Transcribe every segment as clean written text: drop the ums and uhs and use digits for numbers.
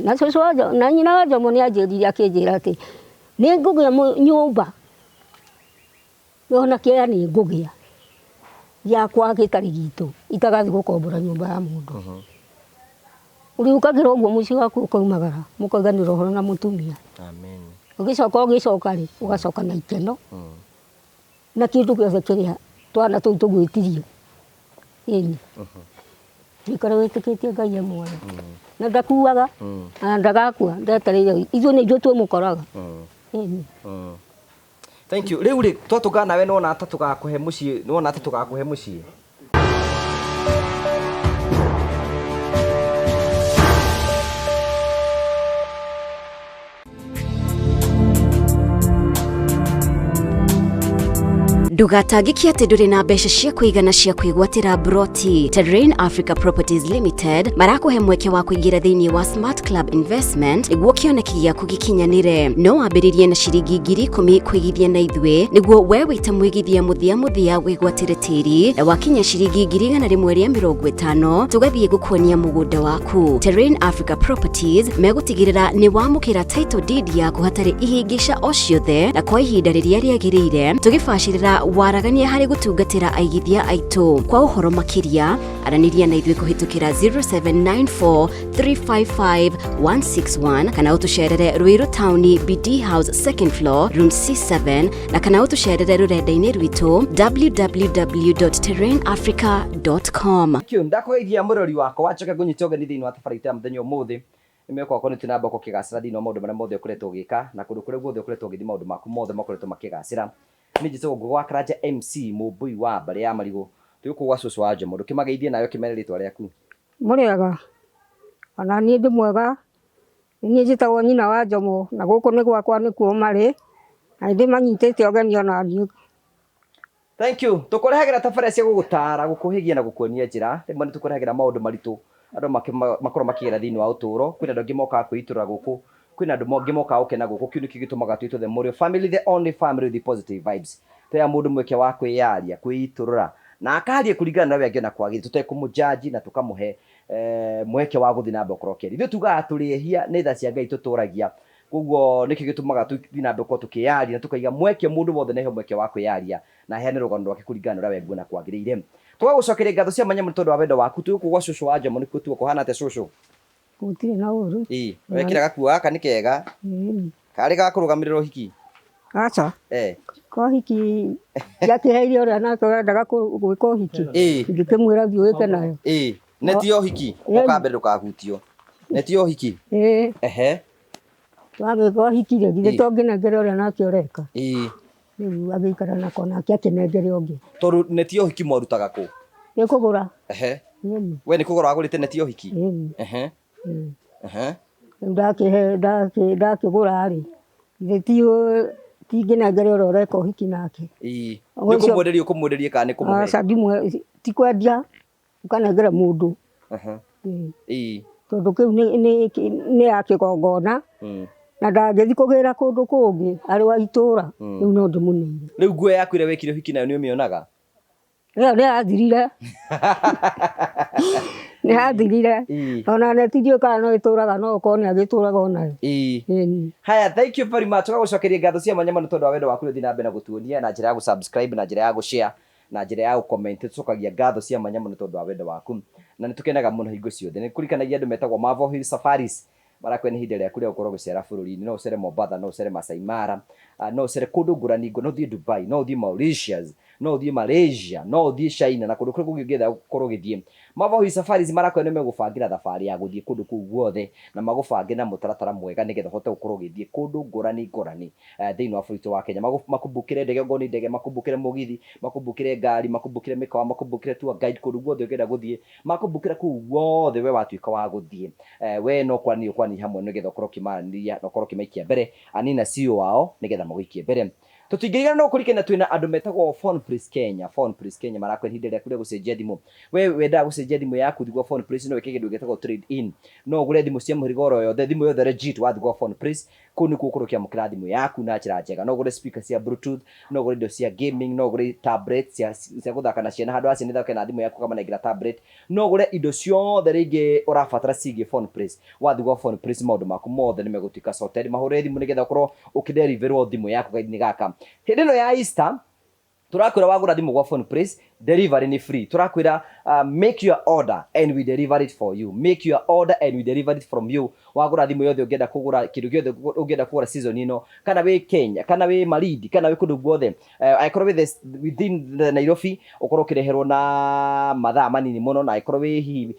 Na cũcũ wa na nyina wa Njomo nĩ anjĩrire akĩnjĩra atĩ nĩ ngũgĩa nyũmba ona kĩea nĩ ngũgĩa gĩakwa gĩtarĩ gitũ itagathiĩ gũkombora nyũmba ya mũndũ. Ũrĩũkagĩra ũguo mũciĩ waku ũkaumagara mũkaiganĩra ũhoro na mũtumia. Amen. Ũgĩcoka ũgĩcoka rĩ, ũgacoka na ikeno na kĩndũ gĩothe kĩrĩa twana tũu tũgwĩtirie. Ĩni. Ũikare wĩtĩkĩtie Ngai e muoyo. Na ndakuaga, na ndagakua, ndetereire ithuĩ nĩ ithuĩ twĩmũkoraga. Ĩni. Thank you. Rĩu rĩ, twatũngana nawe nĩwona ta tũgakũhe mũciĩ, nĩwona ta tũgakũhe mũciĩ? Ndũgatangĩke atĩ ndũrĩ na mbeca cia kũigana cia kwĩgwatĩra broti. Terrain Africa Properties Limited marakũhe mweke wa kũingĩra thĩinĩ wa Smart Club Investment nĩguo kĩoneki gĩaku gĩkinyanĩre. No wambĩrĩrie na ciringi 10,000 kũigithia na ithuĩ nĩguo we wĩ ta mũigithia mũthia mũthia wĩgwatĩre tĩri, na wakinya ciringi 150,000 tũgathiĩ gũkuonia mũgũnda waku. Terrain Africa Properties megũtigĩrĩra nĩ wamũkĩra title deed yaku hatarĩ ihĩngĩca o ciothe na kwa ihinda rĩrĩa rĩagĩrĩire, tũgĩbacĩrĩra waragania harĩ gũtungatĩra aigithia aitũ. Kwa ũhoro makĩria, aranĩria na ithuĩ kũhĩtũkĩra 0794 355 161 kana ũtũcerere Ruiru Taũni, BD House second floor room C7, na kana ũtũcerere rũrenda-inĩ rwitũ www.terrainafrica.com. Thank you. Ndakũgeithia mũrori wakwa, wacoka ngũnyite ũgeni thĩinĩ wa tabarĩra itũ ya mũthenya ũmũthĩ. Nĩ mwĩhoko wakwa nĩ ũthiĩ na mbere ũkĩgacĩra thĩinĩ wa maũndũ marĩa mothe ũkoretwo ũgĩka, na kũndũ kũrĩa guothe ũkoretwo ũgĩthiĩ maũndũ maku mothe makoretwo makĩgacĩra. Niĩ njĩtagwo Ngũgĩ wa Karanja MC, Mũmbũi wa mbarĩ ya Marigũ. Twĩ gũkũ gwa cũcũ wa Njomo. Ndũkĩmageithie nawe ũkĩmere rĩtwa rĩaku. Mũrĩega? Ona niĩ ndĩ mwega. Nĩ niĩ njĩtagwo nyina wa Njomo na gũkũ nĩ gwakwa nĩkuo marĩ, na nĩ ndĩmanyitĩte ũgeni ona niĩ. Thank you. Tũkũrehagĩra tabarĩra cia gũgũtaara, gũkũhĩgia na gũkuonia njĩra. Rĩmwe nĩ tũkũrehagĩra maũndũ maritũ andũ makoragwo makĩgera thĩinĩ wa ũtũũro. Kwĩna andũ angĩ mokaga kwĩitũrũra gũkũ, kwĩna andũ angĩ mokaga gũkena gũkũ. Kĩu nĩkĩo gĩtũmaga twĩtwo The Mũrĩo Family, the only family with the positive vibes. Tũheaga mũndũ mweke wa kwĩyaria, kwĩitũrũra na akaria kũringana na ũrĩa angĩona kwagĩrĩire tũtekũmũ judge na tũkamũhe mweke wa gũthiĩ na mbere gũkorwo akĩaria. Ithuĩ tugaga tũrĩ ehia, nĩ tha cia Ngai tũtũragia. Koguo nĩkĩo gĩtũmaga tũthiĩ na mbere gũkorwo tũkĩyaria na tũkaiga mweke mũndũ wothe nĩ aheo mweke wa kwĩyaria na aheane rũgano rwake kũringana na ũrĩa we ekuona kwagĩrĩire. Tũgagũcokeria ngatho cia mwanya mũno tondũ wa wendo waku. Twĩ gũkũ gwa cũcũ wa Njomo nĩkuo tuo. Kũhana atĩa cũcũ? Gũtirĩ na ũru. Ĩĩ, wekĩra gakuo gaka nĩ kega. Ĩĩ. Karĩ ga kũrũgamĩrĩra ũhiki? Aca. Eh. Ko hiki ndiakĩheire ũrĩa nake ũrendaga gwĩka ũhiki. Ĩĩ. Ngĩkĩmwĩra thiĩ wĩke nayo. Ĩĩ. Neti ya ũhiki? Ũka mbere ndũkahutio. Neti ya ũhiki? Ĩĩ. Ehe. Twagĩka ũhiki rĩ, githĩ Ĩĩ. to ngĩnengere ũrĩa nake ũreka. Ĩĩ. Rĩu agĩikara nako nake akĩnengere ũngĩ. Tondũ neti ya ũhiki mwarutaga kũ? Nĩ kũgũra. Ehe. Ĩni. We nĩ kũgũra wagũrĩte neti ya ũhiki? Ĩni. Ehe. Ĩĩ. Ehe. Rĩu ndakĩhe ndakĩgũra rĩ, githĩ ti ti ngĩnengere ũrĩa ũreka ũhiki nake. Ĩĩ. Nĩ kũmwenderia ũkũmwenderia kana nĩ kũmũhe? Aca ndimwe, ti kwendia, ũkanengera mũndũ. Ehe. Ĩĩ. Ĩĩ. Tondũ kĩu nĩ ya kĩgongona na ndangĩthiĩ kũgĩra kũndũ kũngĩ arĩ wa itũra, rĩu no ndĩmũneire. Rĩu nguo yaku ĩrĩa wekire ũhiki nayo nĩ ũmĩonaga? Ĩyo nĩ yathirire. Nĩ yathirire. Ĩĩ. Ona neti ndiũĩ kana no ĩtũraga no ũkorwo nĩ agĩtũraga onayo. Ĩĩ. Ĩni. Haya, thank you very much. Tũgagũcokeria ngatho cia mwanya mũno tondũ wa wendo waku ũrĩa ũthiĩ na mbere na gũtuonia na njĩra ya gũ-subscribe, na njĩra ya gũ-share, na njĩra ya gũ-comment. Tũcokagia ngatho cia mwanya mũno tondũ wa wendo waku. Na nĩ tũkenaga mũno hingo ciothe. Nĩ kũririkanagia andũ metagwo Marvel Hill Safaris. Marakwĩra nĩ ihinda rĩaku rĩa gũkorwo ũgĩcera bũrũri-inĩ. No ũcere Mombatha, no ũcere Masai Mara, no ũcere kũndũ ngũrani ngũrani, no ũthiĩ Dubai, no ũthiĩ Mauritius, no ũthiĩ Malaysia, no ũthiĩ China na kũndũ kũrĩa kũngĩ ũngĩenda gũkorwo ũgĩthiĩ. Marvel Hill Safaris marakwĩra nĩ megũbangĩra thabarĩ ya gũthiĩ kũndũ kũu guothe na magũbange na mũtaratara mwega nĩgetha ũhote gũkorwo ũgĩthiĩ kũndũ ngũrani ngũrani thĩinĩ wa bũrũri witũ wa Kenya. Makũmbũkĩre ndege okorwo nĩ ndege, makũmbũkĩre mũgithi, makũmbũkĩre ngari, makũmbũkĩre mĩkawa, makũmbũkĩre tour guide kũndũ guothe ũngĩenda gũthiĩ. Makũmbũkĩra kũu guothe we watuĩka wa gũthiĩ. We no kwaranĩria ũkwaranĩria hamwe nĩgetha ũkorwo ũkĩmaranĩria na ũkorwo ũkĩmaikia mbere. Anina CEO wao nĩgetha magũikie mbere. Tũtingĩrigana no kũrikana twĩna andũ metagwo Phone Place Kenya. Phone Place Kenya marakwĩra ihinda rĩaku rĩa gũcenjia thimũ. We wendaga gũcenjia thimũ yaku, thiĩ gwa Phone Place no wĩke kĩndũ gĩtagwo trade in. No ũgũre thimũ cia mũhĩrĩga oro yothe, thimũ yothe legit wathiĩ gwa Phone Place, kũu nĩkuo ũkorwo ũkĩamũkĩra thimũ yaku na njĩra njega. No ũgũre speaker cia bluetooth, no ũgũre indo cia gaming, no ũgũre tablet cia gũthaka na ciana, handũ ha ciana ithake na thimũ yaku ũkamanengera tablet. No ũgũre indo ciothe rĩngĩ ũrabatara ciĩgiĩ Phone Place. Wathiĩ gwa Phone Place maũndũ maku mothe nĩ megũtuĩka sorted. Mahũrĩre thimũ nĩgetha ũkorwo ũkĩdeliverwo thimũ yaku kahinda-inĩ gaka. Hĩndĩ ĩno ya Easter, tũrakwĩra wagũra thimũ gwa Phone Place, delivery nĩ free. Tũrakwĩra make your order and we deliver it for you. Make your order and we deliver it from you. Wagũra thimũ yothe ũngĩenda kũgũra, kĩndũ gĩothe ũngĩenda kũgũra season ĩno, kana wĩ Kenya, kana wĩ Malindi, kana wĩ kũndũ guothe, angĩkorwo wĩ within the Nairobi, ũkorwo ũkĩreherwo na mathaa manini mũno, na angĩkorwo wĩ hihi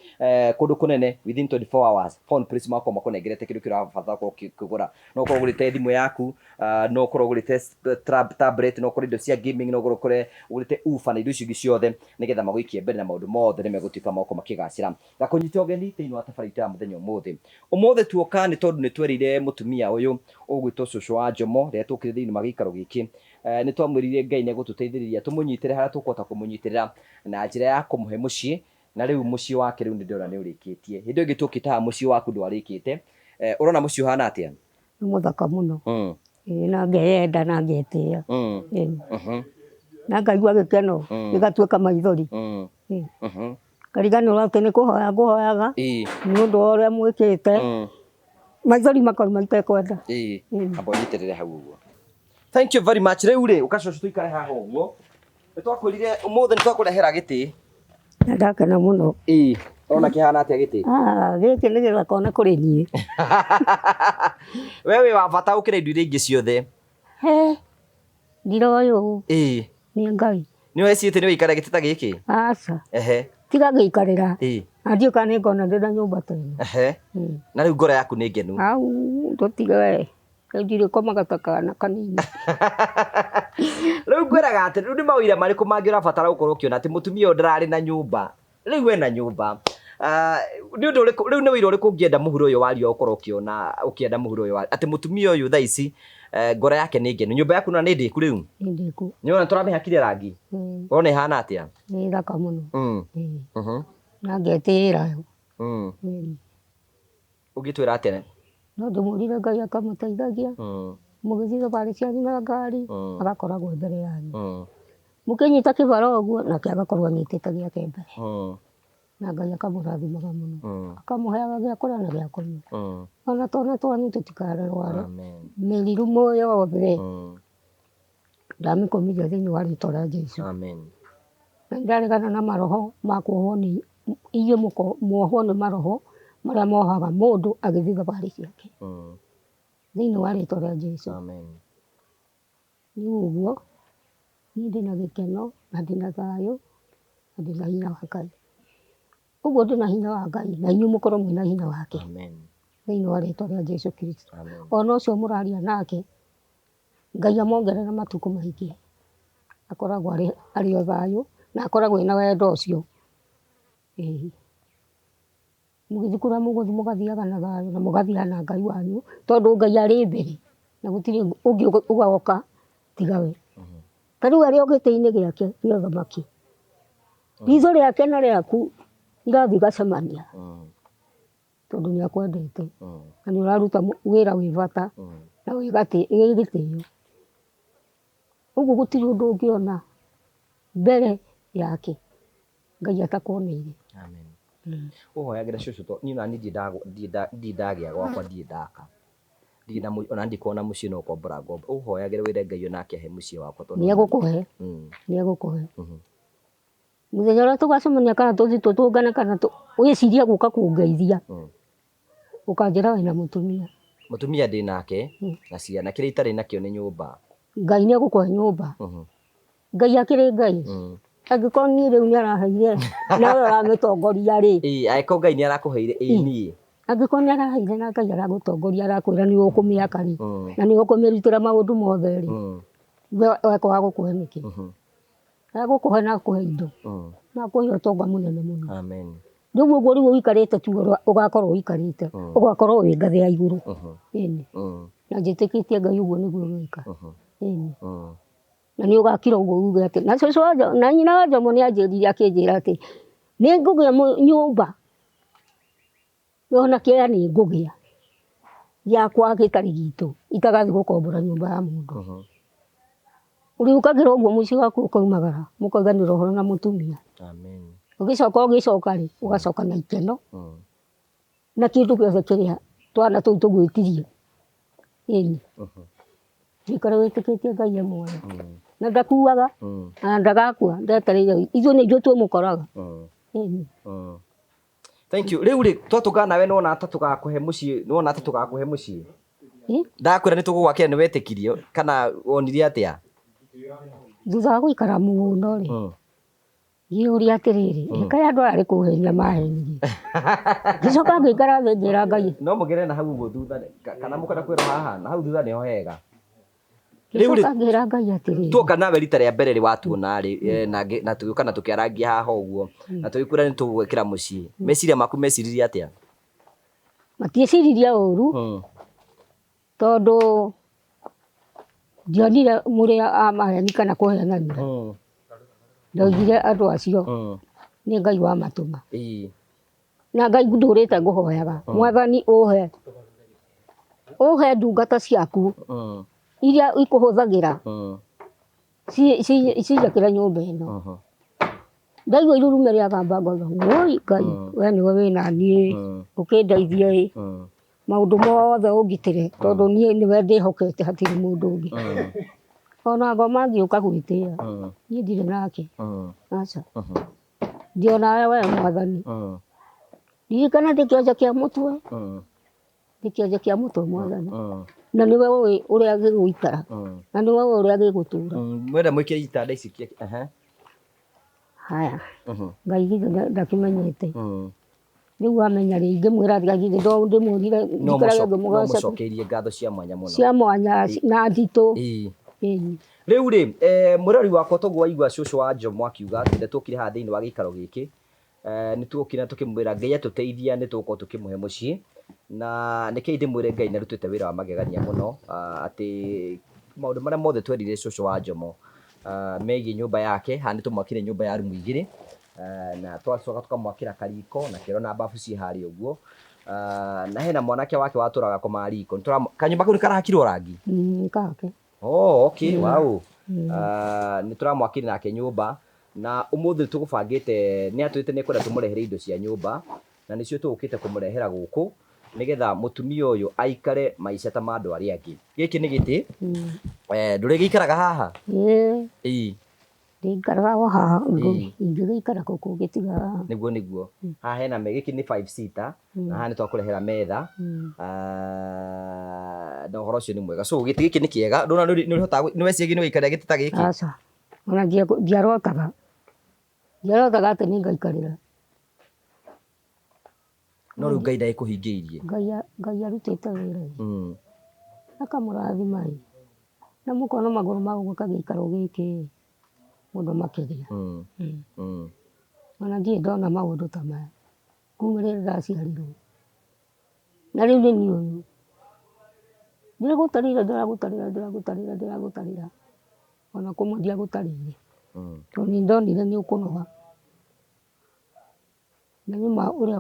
kũndũ kũnene, within 24 hours Phone Place makorwo makũnengerete kĩndũ kĩrĩa ũrabatara gũkorwo ũkĩgũra. No ũkorwo ũgũrĩte thimũ yaku, no ũkorwo ũgũrĩte tablet, no ũkorwo indo cia gaming, no ũkorwo ũgũrĩte ufa na indo icio ingĩ ciothe, nĩgetha magũikie mbere na maũndũ mothe nĩ megũtuĩka magũkorwo makĩgacĩra. Ngakũnyita ũgeni thĩinĩ wa tabarĩra itũ ya mũthenya ũmũthĩ. Ũmũthĩ tuoka nĩ tondũ nĩ twerĩire mũtumia ũyũ ũgwĩtwo cũcũ wa Njomo rĩrĩa tũkire thĩinĩ wa gĩikaro gĩkĩ, nĩ twamwĩrire Ngai nĩ egũtũteithĩrĩria tũmũnyitĩre harĩa tũkũhota kũmũnyitĩrĩra na njĩra ya kũmũhe mũciĩ, na rĩu mũciĩ wake rĩu nĩ ndĩrona nĩ ũrĩkĩtie. Hĩndĩ ĩyo ĩngĩ tũkĩte haha mũciĩ waku ndwarĩkĩte. Ũrona mũciĩ ũhana atĩa? Nĩ mũthaka mũno. Ĩĩ, na ngeyenda na ngetĩĩa. Ĩĩ. Na ngaigua gĩkeno gĩgatuĩka maithori. Ĩĩ. Ngariganĩrwo atĩ nĩ kũhoya ngũhoyaga nĩ ũndũ wa ũrĩa mwĩkĩte, maithori makauma itekwenda. Ĩĩ. Amba ũnyitĩrĩre hau ũguo. Thank you very much. Rĩu rĩ, ũka cũcũ tũikare haha ũguo. Nĩ twakwĩrire ũmũthĩ nĩ twakũrehera gĩtĩ. Na ndakena mũno. Ĩĩ. Ũrona kĩhana atĩa gĩtĩ? Ah, gĩkĩ nĩ gĩthaka ona kũrĩ niĩ. We wĩ wa bata gũkĩra indo iria ingĩ ciothe. He, ndiroĩ ũũ. Ĩĩ. Nĩ Ngai. Nĩ wecirĩtie nĩ wĩikare gĩtĩ ta gĩkĩ? Aca. Ehe. Tiga gĩikarĩra. Ĩĩ. Na ndiũĩ kana nĩ ngona ndĩ na nyũmba ta ĩno. Ehe. Na rĩu ngoro yaku nĩ ngenu. Au, tũtige we. Rĩu ndirĩkomaga ta kana kanini. Rĩu ngwĩraga atĩ rĩu nĩ mawĩra marĩkũ mangĩ ũrabatara gũkorwo ũkĩona atĩ mũtumia ũyũ ndararĩ na nyũmba, rĩu ena nyũmba. Nĩ ũndũ ũrĩkũ rĩu, nĩ wĩra ũrĩkũ ũngĩenda mũhuro ũyũ wa riũa ũkorwo ũkĩona, ũkĩenda mũhuro ũyũ wa atĩ mũtumia ũyũ thaa ici ngoro yake nĩ ngenu. Nyũmba yaku na nĩ ndĩku rĩu? Nĩ ndĩku. Nĩ ũrona tũramĩhakire rangi? Ĩĩ. Ũrona ĩhana atĩa? Nĩ thaka mũno. Ĩĩ. Na ngetĩĩra yo. Ĩĩ. Ũngĩtwĩra atĩa? No ndĩmwĩrire Ngai akamũteithagia. Mũgĩthiĩ thabarĩ cianyu na ngari, agakoragwo mbere yanyu. Mũkĩnyita kĩbara ũguo, nake agakorwo anyitĩte gĩake mbere. Na Ngai akamũrathimaga mũno. Akamũheaga gĩa kũrĩa na gĩa kũnyua. Ona twana twanyu tũtikarware. Amen. Mĩrimũ yothe ndamĩkũmithia thĩinĩ wa rĩtwa rĩa Jesũ. Amen. Na ndaregana na maroho ma kuohwo nĩ inyuĩ, muohwo nĩ maroho marĩa mohaga mũndũ agĩthiĩ thabarĩ ciake. Thĩinĩ wa rĩtwa rĩa Jesũ. Amen. Rĩu ũguo niĩ ndĩna gĩkeno na ndĩna thayũ na ndĩna hinya wa Ngai. Ũguo ndĩna hinya wa Ngai na inyuĩ mũkorwo mwĩna hinya wake. Amen. Thĩinĩ wa rĩtwa rĩa Jesũ Kristo. Amen. Ona ũcio mũraria nake, Ngai amongerere matukũ maingĩ. Akoragwo arĩ o thayũ na akoragwo ena wendo ũcio. Ĩĩ. Mũgĩthiĩ kũrĩa mũgũthiĩ mũgathiaga na thayũ na mũgathiaga na Ngai wanyu, tondũ Ngai arĩ mbere na gũtirĩ ũngĩ ũgoka tiga we. Ta rĩu arĩ o gĩtĩ-inĩ gĩake kĩa ũthamaki, riitho rĩake na rĩaku irathiĩ igacemania, tondũ nĩ akwendete na nĩ ũraruta wĩra wĩ bata na wĩ gĩtĩo. Ũguo gũtirĩ ũndũ ũngĩona mbere yake Ngai atakuoneire. Amen. Ũhoyagĩra cũcũ to niĩ ona niĩ ndirĩ ndagĩa gwakwa, ndirĩ ndaka. Ndirĩ na ona ndikoragwo na mũciĩ no ũkombora ngombo. Ũhoyagĩre wĩre Ngai onake ahe mũciĩ wakwa tondũ Nĩ egũkũhe. Nĩ egũkũhe. Mũthenya ũrĩa tũgacemania kana tũthiĩ tũtũngane kana wĩcirie gũka kũngeithia, ũkanjĩra wĩna mũtumia. Mũtumia ndĩ nake na ciana, kĩrĩa itarĩ nakĩo nĩ nyũmba. Ngai nĩ egũkũhe nyũmba. Ngai akĩrĩ Ngai. Angĩkorwo niĩ rĩu nĩ araheire nawe ũramĩtongoria rĩ. Ĩĩ, angĩkorwo Ngai nĩ arakũheire, ĩĩ niĩ. Angĩkorwo nĩ araheire na Ngai aragũtongoria arakwĩra nĩ ũkũmĩaka rĩ, na nĩ ũkũmĩrutĩra maũndũ mothe rĩ, we ekwaga gũkũhe nĩkĩ? Egũkũhe na akũhe indo. Na akũhe ũtonga mũnene mũno. Amen. Rĩu ũguo rĩu ũikarĩte tu ũrĩa ũgakorwo ũikarĩte, ũgakorwo wĩ ngathĩ ya igũrũ. Ĩni. Na njĩtĩkĩtie Ngai ũguo nĩguo gwĩka. Ĩni. Na nĩ ũgakira ũguo uge atĩ na cũcũ wa na nyina wa Njomo nĩ anjĩrire akĩnjĩra atĩ nĩ ngũgĩa nyũmba ona kĩea nĩ ngũgĩa gĩakwa gĩtarĩ gitũ itagathiĩ gũkombora nyũmba ya mũndũ. Ũrĩũkagĩra ũguo mũciĩ waku ũkaumagara mũkaiganĩra ũhoro na mũtumia. Amen. Ũgĩcoka ũgĩcoka rĩ, ũgacoka na ikeno na kĩndũ gĩothe kĩrĩa twana tũu tũgwĩtirie. Ĩni. Ũikare wĩtĩkĩtie Ngai e muoyo. Na ndakuaga na ndagakua ndetereire ithuĩ nĩ ithuĩ twĩmũkoraga. Ĩni. Thank you. Rĩu rĩ twatũngana nawe nĩwona ta tũgakũhe mũciĩ nĩwona ta tũgakũhe mũciĩ? Ndakwĩra nĩ tũgũgwakĩra nĩ wetĩkirie kana wonire atĩa? Thutha wa gũikara mũno rĩ, ngĩyũria atĩrĩrĩ, ĩ kaĩ andũ aya nĩ kũhenia mahenirie? Ngĩcoka ngĩikara thĩ ngĩra Ngai. No mũgere na hau ũguo thutha kana mũkwenda kwĩrwo haha na hau thutha nĩho hega. Rĩu rĩ Ngĩcoka ngĩra Ngai atĩrĩrĩ. Tuoka nawe rita rĩa mbere rĩ watuona rĩ na tũgĩũka na tũkĩarangia haha ũguo na tũgĩkwĩra nĩ tũgũgwĩkĩra mũciĩ, meciria maku meciririe atĩa? Matieciririe ũru tondũ ndionire mũrĩ a maheni kana kũhenania. Ndaugire andũ acio nĩ Ngai wamatũma. Na Ngai ndũrĩte ngũhoyaga Mwathani ũhe ũhe ndungata ciaku iria ikũhũthagĩra cinjakĩre nyũmba ĩno. Ndaigua irurume rĩagamba ngauga woi Ngai we nĩwe wĩna niĩ ũkĩndeithie ĩ maũndũ mothe ũngitĩre tondũ niĩ nĩwe ndĩhokete hatirĩ mũndũ ũngĩ. Ona ngoma angĩũka gwĩtĩa niĩ ndirĩ nake aca. Ndionawe we Mwathani. Ririkana ndĩ kĩonje kĩa mũtwe, ndĩ kĩonje kĩa mũtwe Mwathani. Na nĩwe ũĩ ũrĩa gĩgũikara, na nĩwe ũĩ ũrĩa gĩgũtũra. Mwenda mwĩkĩre itanda ici Haya, Ngai githĩ ndakĩmenyete. Rĩu amenya rĩ, ingĩmwĩra atĩa githĩ ndĩmwĩrire njikarage ngĩmũgocaga. No mũcokeirie ngatho cia mwanya mũno. Cia mwanya na nditũ. Ĩĩ. Rĩu rĩ, mwĩroreri wakwa toguo waigua cũcũ wa Njomo akiuga atĩ rĩrĩa tuokire haha thĩinĩ wa gĩikaro gĩkĩ, nĩ tuokire na tũkĩmwĩra Ngai atũteithia nĩ tũgũkorwo tũkĩmũhe mũciĩ, na nĩkĩo ndĩmwĩre Ngai nĩ arutĩte wĩra wa magegania mũno, atĩ maũndũ marĩa mothe twerire cũcũ wa Njomo megiĩ nyũmba yake, haha nĩ tũmwakĩire nyũmba ya rumu igĩrĩ, na twacoka tũkamwakĩra kariko na kĩoro na babu ciĩ harĩa ũguo, na hena mwanake wake watũraga akomaga riko, kanyũmba kau nĩ karahakirwo rangi? Nĩ gake. Oh, okay, wow. Nĩ tũramwakĩire nake nyũmba na ũmũthĩ nĩ tũgũbangĩte nĩ atwĩrĩte nĩ ekwenda tũmũrehere indo cia nyũmba na nĩcio tũgũkĩte kũmũrehera gũkũ nĩgetha mũtumia ũyũ aikare maica ta ma andũ arĩa angĩ. Gĩkĩ nĩ gĩtĩ, ndũrĩgĩikaraga haha? Ĩĩ. Ĩĩ. Ndĩikaraga o haha ingĩgĩikara kũ kũngĩ tiga haha. Nĩguo nĩguo. Haha hena gĩkĩ nĩ five seater na haha nĩ twakũrehera metha na ũhoro ũcio nĩ mwega. So gĩtĩ gĩkĩ nĩ kĩega, ndũrona nĩ ũrĩhotaga nĩ weciragia nĩ ũgaikarĩra gĩtĩ ta gĩkĩ? Aca, ona ndiarotaga, ndiarotaga atĩ nĩ ngaikarĩra. No rĩu Ngai ndagĩkũhingĩirie. Ngai Ngai arutĩte wĩra ĩ. Akamũrathima ĩ. Na mũkona magũrũ ma gũka gĩikaro gĩkĩ ĩ, mũno makĩria. Ona ndirĩ ndona maũndũ ta maya kuma rĩrĩa ndaciarirwo. Na rĩu nĩ niĩ ũyũ. Ndĩragũtarĩra ndĩragũtarĩra ndĩragũtarĩra ndĩragũtarĩra ona kũmwe ndiagũtarĩire. Tondũ nĩ ndonire nĩ ũkũnoga. Na nĩ ma ũrĩa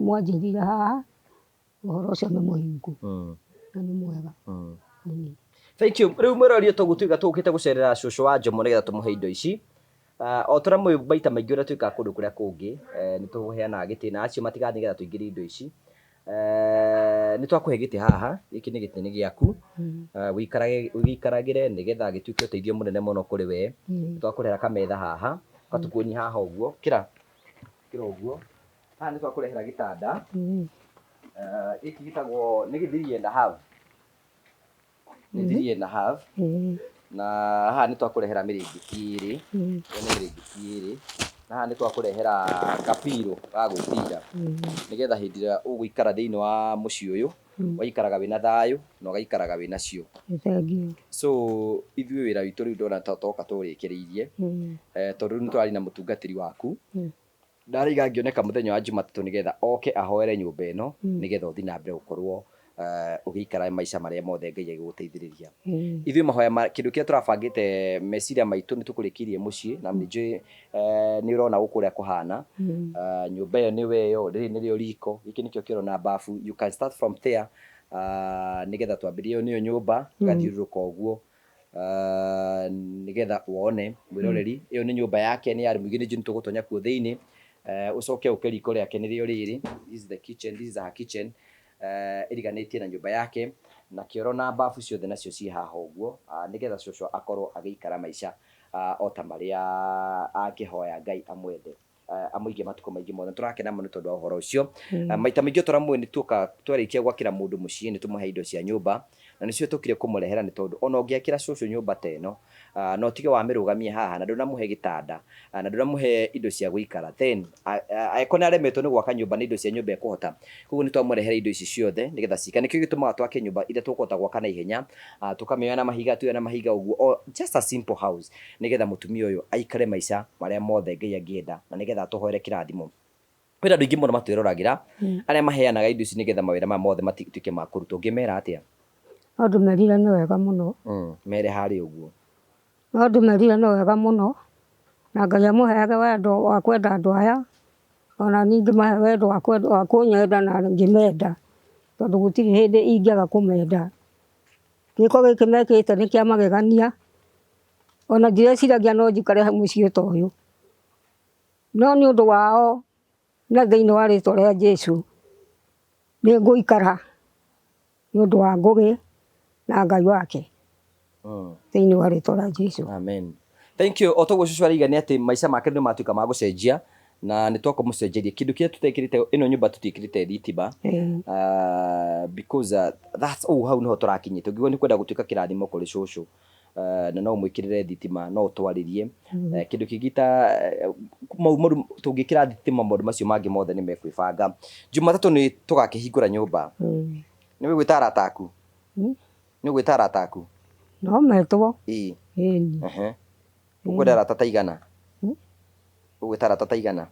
mwanjĩrire haha, ũhoro ũcio nĩ mũhingu na nĩ mwega. Thank you. Rĩu mwĩrori ũyũ tuiga tũgũkĩte gũcerera cũcũ wa Njomo nĩgetha tũmũhe indo ici. O ta ũrĩa mũĩ maita maingĩ ũrĩa twĩkaga kũndũ kũrĩa kũngĩ, nĩ tũheanaga gĩtĩ na acio matigathiĩ nĩgetha tũingĩrie indo ici. Nĩ twakũhe gĩtĩ haha, gĩkĩ nĩ gĩtĩ nĩ gĩaku, ũgĩikaragĩre nĩgetha gĩtuĩke ũteithio mũnene mũno kũrĩ we. Nĩ twakũrehera kametha haha, ũgatũkuonia haha ũguo, kĩra. Kĩra ũguo. Haha nĩ twakũrehera gĩtanda. Gĩkĩ gĩtagwo nĩ gĩ three and a half. Nĩ three and a half. Na haha nĩ twakũrehera mĩrĩngĩti ĩrĩ. Ĩno nĩ mĩrĩngĩti ĩrĩ. Na haha nĩ twakũrehera kapiro ga gwĩtira. Nĩgetha hĩndĩ ĩrĩa ũgũikara thĩinĩ wa mũciĩ ũyũ, ũgaikaraga wĩna thayũ na ũgaikaraga wĩna cio. Nĩ thengiũ. So ithuĩ wĩra witũ rĩu ndona ta toka tũũrĩkĩrĩirie. Tondũ rĩu nĩ tũraria na mũtungatĩri waku. Ndaraiga angĩoneka mũthenya wa Jumatatũ nĩgetha oke ahoere nyũmba ĩno nĩgetha ũthiĩ na mbere gũkorwo Ũgĩikara maica marĩa mothe Ngai agĩgũteithĩrĩria. Ithuĩ mahoya ma kĩndũ kĩrĩa tũrabangĩte meciria maitũ nĩ tũkũrĩkĩrie mũciĩ na nĩ njũĩ nĩ ũrona gũkũ ũrĩa kũhana. Nyũmba ĩyo nĩwe ĩyo, rĩrĩ nĩrĩo riko, gĩkĩ nĩkĩo kĩoro na bafu. You can start from there, nĩgetha twambĩrĩrie. Ĩyo nĩyo nyũmba, ĩgathiũrũrũka ũguo, nĩgetha wone mwĩroreri. Ĩyo nĩ nyũmba yake, nĩ ya mũingĩ, nĩ njũĩ nĩ tũgũtonya kuo thĩinĩ. Ũcoke ũke riko rĩake nĩrĩo rĩrĩ. This is the kitchen, this is her kitchen, ĩriganĩtie na nyũmba yake na kĩoro na bafu ciothe nacio ciĩ haha ũguo, nĩgetha cũcũ akorwo agĩikara maica o ta marĩa angĩhoya Ngai amwende, amũige matukũ maingĩ mothe. Tũrakena mũno tondũ wa ũhoro ũcio. Maita maingĩ tũra mũĩ nĩ tuoka twarĩkia gwakĩra mũndũ mũciĩ nĩ tũmũhe indo cia nyũmba na nĩcio tũkire kũmũrehera, nĩ tondũ ona ũngĩakĩra cũcũ nyũmba ta ĩno, na ũtige wamĩrũgamia haha na ndũnamũhe gĩtanda, na ndũnamũhe indo cia gũikara, then angĩkorwo nĩ aremetwo nĩ gwaka nyũmba na indo cia nyũmba ekũhota. Koguo nĩ twamũrehera indo ici ciothe nĩgetha cika. Nĩkĩo gĩtũmaga twake nyũmba iria tũkũhota gwaka na ihenya, tũkamĩoya na mahiga, tuoya na mahiga ũguo, o just a simple house, nĩgetha mũtumia ũyũ aikare maica marĩa mothe Ngai angĩenda na nĩgetha atũhoere kĩrathimo. Kwĩna andũ aingĩ mũno matwĩroragĩra arĩa maheanaga indo ici nĩgetha mawĩra maya mothe matuĩke ma kũrutwo. Ũngĩmera atĩa? No ndĩmerire nĩ wega mũno. Mere harĩ ũguo. No ndĩmerire nĩ wega mũno na Ngai amũheage wendo wa kwenda andũ aya, ona niĩ ngĩmahe wendo wa kũnyenda na ngĩmenda, tondũ gũtirĩ hĩndĩ ingĩaga kũmenda. Gĩko gĩkĩ mekĩte nĩ kĩa magegania, ona ndireciiragia no njikare mũciĩ ta ũyũ, no nĩ ũndũ wao na thĩinĩ wa rĩtwa rĩa Jesũ nĩ ngũikara nĩ ũndũ wa Ngũgĩ na Ngai wake thĩinĩ wa rĩtwa rĩa Jesũ. Amen. Thank you. O toguo cũcũ araiga nĩ atĩ maica make nĩ matuĩka ma gũcenjia na nĩ twakũmũcenjeria kĩndũ kĩrĩa tũtekĩrĩte. Ĩno nyũmba tũtiĩkĩrĩte thitima, because that's ũguo hau nĩho tũrakinyĩte. Ũngĩigua nĩ kwenda gũtuĩka kĩrathimo kũrĩ cũcũ, na no ũmwĩkĩrĩre thitima, no ũtwarĩrie kĩndũ kĩngĩ ta mau maru tũngĩkĩra thitima, maũndũ macio mangĩ mothe nĩ mekwĩbanga. Jumatatũ nĩ tũgakĩhingũra nyũmba. Nĩ ũgwĩta arata aku? Nĩ ũgwĩta arata aku? No metwo. Ĩĩ. Ĩni. Ehe. Ũkwenda arata ta igana? Ũgwĩta arata ta igana?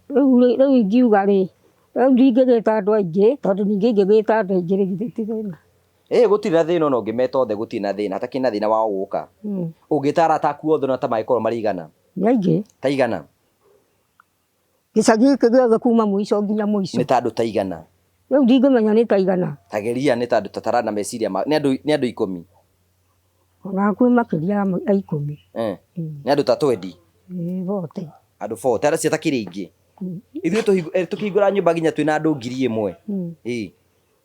Rĩu ingiuga rĩ, rĩu ndingĩgĩta andũ aingĩ, tondũ ningĩ ingĩgĩta andũ aingĩ rĩ, githĩ ti thĩna? Ĩĩ, gũtirĩ na thĩna, ona ũngĩmeta othe gũtirĩ na thĩna, hatakĩrĩ na thĩna wao gũka. Ũngĩta arata aku othe ona ta mangĩkorwo marĩ igana? Nĩ aingĩ. Ta igana? Gĩcagi gĩkĩ gĩothe kuma mũico nginya mũico. Nĩ ta andũ ta igana? Rĩu ndingĩmenya nĩ ta igana. Tageria nĩ ta andũ tatara na meciria ma nĩ andũ 10. Ona hakuhĩ makĩria ya 10. Nĩ andũ ta 20? Ĩĩ, bote. Andũ 40 arĩa ciatakĩrĩ aingĩ. Ithuĩ tũkĩhingũra nyũmba nginya twĩna andũ 1000. Ĩĩ.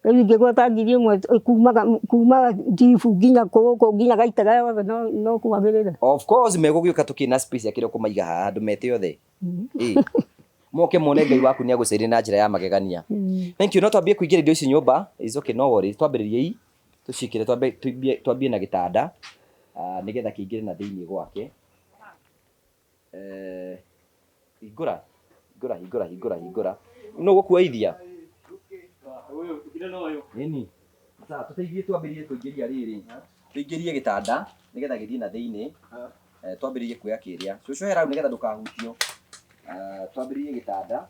Rĩu ingĩgweta 1000 kuma Njibu nginya gũkũ nginya Gaitega yothe no kwagĩrĩre. Of course megũgĩũka tũkĩrĩ na space ya kĩrĩa ũkũmaiga haha andũ mete othe. Ĩĩ. Moke mone Ngai waku nĩ agũcereire na njĩra ya magegania. Thank you. No twambie kũingĩra indo ici nyũmba. It's okay, no worries. Twambĩrĩrie i tũciĩkĩre, twambie na gĩtanda, nĩgetha kĩingĩre na thĩinĩ gwake. Hingũra, hingũra, hingũra, hingũra, hingũra. No gũkuoithia? Nini. Sawa, tũteithie twambĩrĩrie kũingĩria rĩrĩ. Tũingĩrie gĩtanda nĩgetha gĩthiĩ na thĩinĩ. Twambĩrĩrie kuoya kĩrĩa. Cũcũ hera hau nĩgetha ndũkahutio. Twambĩrĩrie gĩtanda.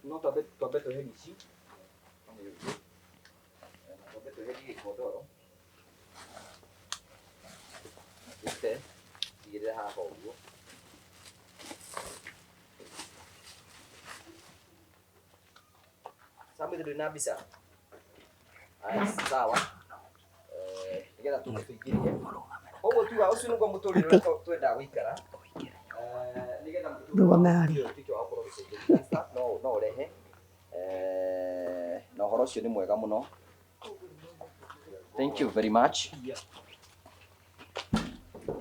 No twambe tweherie ici. Twambe tweherie gĩkondoro. Tũrute, tigĩrĩra haha ũguo. Samuel, ndũrĩ na mbica? Aya, sawa. Nĩgetha tũke tũingĩrie. Ũguo tuga ũcio nĩguo mũtũrĩre ũrĩa twendaga gũikara. Nĩgetha mũtũrĩre Ndũgame harĩa. ũyũ ũtuĩke wa gũkorwo ũgĩcenjeria. No ũrehe. Na ũhoro ũcio nĩ mwega mũno. Thank you very much.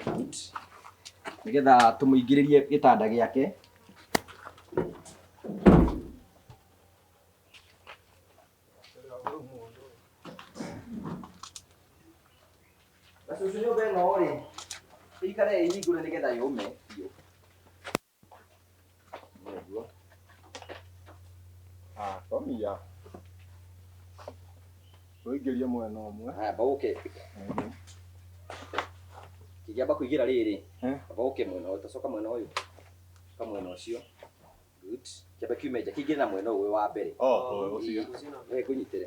Good. Nĩgetha tũmũingĩrĩrie gĩtanda gĩake. Na cũcũ nyũmba ĩno rĩ, ĩikare ĩhingũre nĩgetha yũme biũ. Nĩguo. Komia. Ũingĩrie mwena ũmwe. Haya, amba ũke. Kĩngĩamba kũingĩra rĩrĩ, amba ũke mwena ũyũ, tacoka mwena ũyũ. Coka mwena ũcio. Good. Kĩambe kiume nja kĩingĩre na mwena ũyũ wa mbere. Oh, ũcio. We ngũnyitĩre.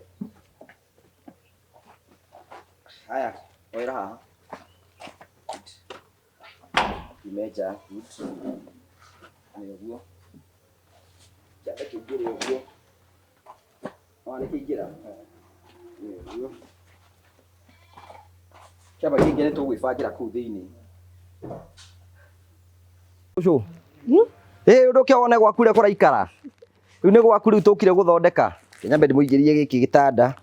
Haya, oera haha. Good. Kiume nja. Good. Nĩ ũguo. Kĩambe kĩingĩre ũguo. Wona nĩ kĩingĩra? Nĩ ũguo. Kĩamba kĩingĩre tũgwĩbangĩra kũu thĩinĩ. Ũcio. Ĩ ũndũ wone gwaku ũrĩa kũraikara. Rĩu nĩ gwaku rĩu tũkire gũthondeka. Nyambe ndĩmũigĩrie gĩkĩ gĩtanda.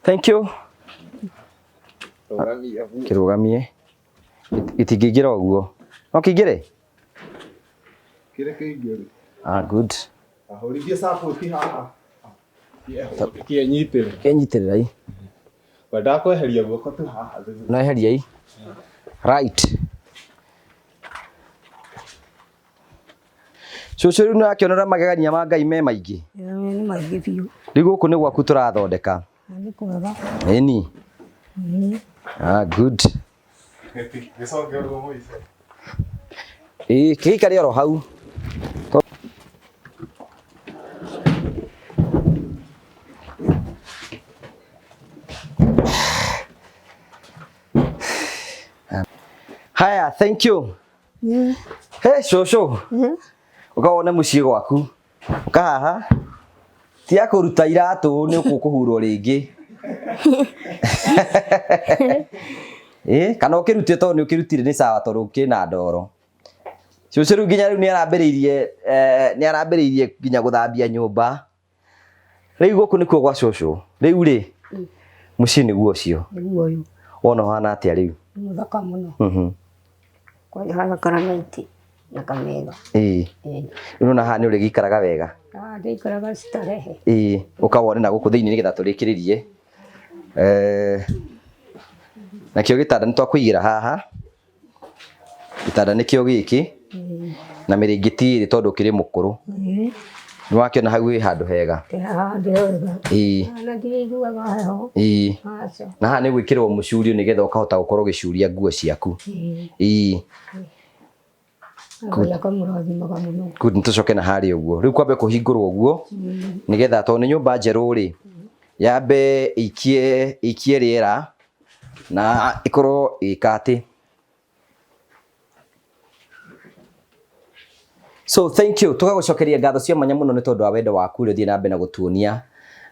Thank you. Rũgamia. Kĩrũgamie. Gĩtingĩingĩra ũguo. No kĩingĩre? Kĩrĩ kĩingĩru. Ah, good. Ahũrithie support haha. Kĩenyitĩre. Kĩnyitĩrĩrai. Wendaga kweheria guoko tu haha thutha. No eheriai. Right. Cũcũ rĩu nĩwakĩona ũrĩa magegania ma Ngai me maingĩ. Nĩ maingĩ biũ. Rĩu gũkũ nĩ gwaku tũrathondeka. Na nĩ kwega. Ĩni. Ah, good. Gĩcoke ũguo mũico. Ĩĩ, kĩikare oro hau. Haya, thank you. He, cũcũ. Ũka wone mũciĩ gwaku. Ũka haha. Tiga kũruta iratũ nĩ ũkũhurwo rĩngĩ. Ĩ, kana ũkĩrutire tondũ nĩ ũkĩrutire nĩ sawa tondũ kĩna ndoro. Cũcũ rĩu nginya rĩu nĩ arambĩrĩirie nginya gũthambia nyũmba. Rĩu gũkũ nĩkuo gwa cũcũ. Rĩu rĩ, mũciĩ nĩguo ũcio. Nĩguo ũyũ. Wona ũhana atĩa rĩu? Nĩ mũthaka mũno. Kwanja hathakara na itĩ na kametha. Ĩĩ. Rĩu nĩwona haha nĩ ũrĩgĩikaraga wega. Ah, ndĩikaraga starehe. Ĩĩ, ũka wone na gũkũ thĩinĩ nĩgetha tũrĩkĩrĩrie. Nakĩo gĩtanda nĩ twakũigĩra haha. Gĩtanda nĩkĩo gĩkĩ. Na mĩrĩngĩti ĩrĩ tondũ ũkĩrĩ mũkũrũ. Nĩ wakĩona hau wĩ handũ hega. Handũ hega. Ĩĩ. Na ndiiguaga heho. Ĩĩ. Aca. Na haha nĩ gwĩkĩrwo mũcurio nĩgetha ũkahota gũkorwo ũgĩcuria nguo ciaku. Ĩĩ. Ngai akamũrathimaga mũno. Good, nĩtũcoke na harĩa ũguo. Rĩu kwambe kũhingũrwo ũguo nĩgetha tondũ nĩ nyũmba njerũ rĩ, yambe ĩikie rĩera na ĩkorwo ĩka atĩ. So thank you. Tũgagũcokeria ngatho cia mwanya mũno nĩ tondũ wa wendo waku ũrĩa ũthiĩ na mbere na gũtuonia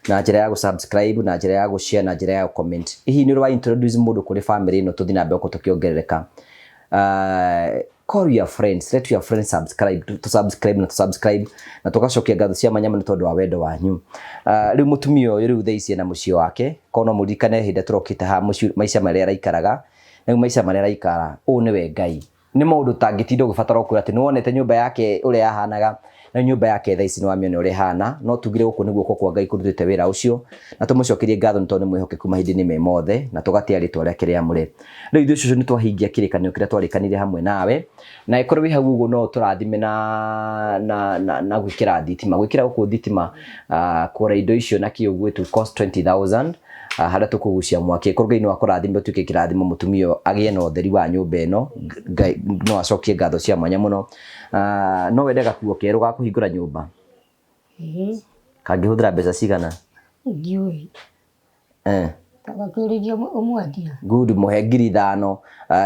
na njĩra ya gũ-subscribe, na njĩra ya gũ-share, na njĩra ya gũ-comment. Hihi nĩ ũrĩ wa introduce mũndũ kũrĩ family ĩno tũthiĩ na mbere gũkorwo tũkĩongerereka. Call your friends, let your friends subscribe, to subscribe na to subscribe, na tũgacokia ngatho cia mwanya mũno tondũ wa wendo wanyu. Rĩu mũtumia ũyũ rĩu thaa ici ena mũciĩ wake, korwo no mũririkane hĩndĩ ĩrĩa tũrokĩte haha mũciĩ maica marĩa araikaraga, rĩu maica marĩa araikara, ũũ nĩwe Ngai. Nĩ maũndũ ũtangĩtinda ũgĩbatara ũkwĩra atĩ nĩwonete nyũmba yake ũrĩa yahanaga, na nyũmba yake thaa ici nĩwamĩona ũrĩa ĩhana, no tugire gũkũ nĩ guoko kwa Ngai kũrutĩte wĩra ũcio, na tũmũcokerie ngatho nĩ tondũ nĩ mwĩhokeku mahinda-inĩ me mothe, na tũgatĩa rĩtwa rĩake rĩamũre. Rĩu ithuĩ cũcũ nĩ twahingia kĩrĩkanĩro kĩrĩa twarĩkanĩire hamwe nawe, na ĩkorwo wĩ hau ũguo no ũtũrathime na gwĩkĩra thitima. Gwĩkĩra gũkũ thitima, kũgũra indo icio na kĩ ũguo it will cost 20,000, harĩa tũkũgucia mwaki. Ĩkorwo Ngai no akũrathime ũtuĩke kĩrathimo mũtumia ũyũ agĩe na ũtheri wa nyũmba ĩno, Ngai no acokie ngatho cia mwanya mũno. No wende gakuo kerũ ga kũhingũra nyũmba? Kangĩhũthĩra mbeca cigana? Ndiũĩ. Gakĩũrĩria ũmwendia. Good, mũhe 5,000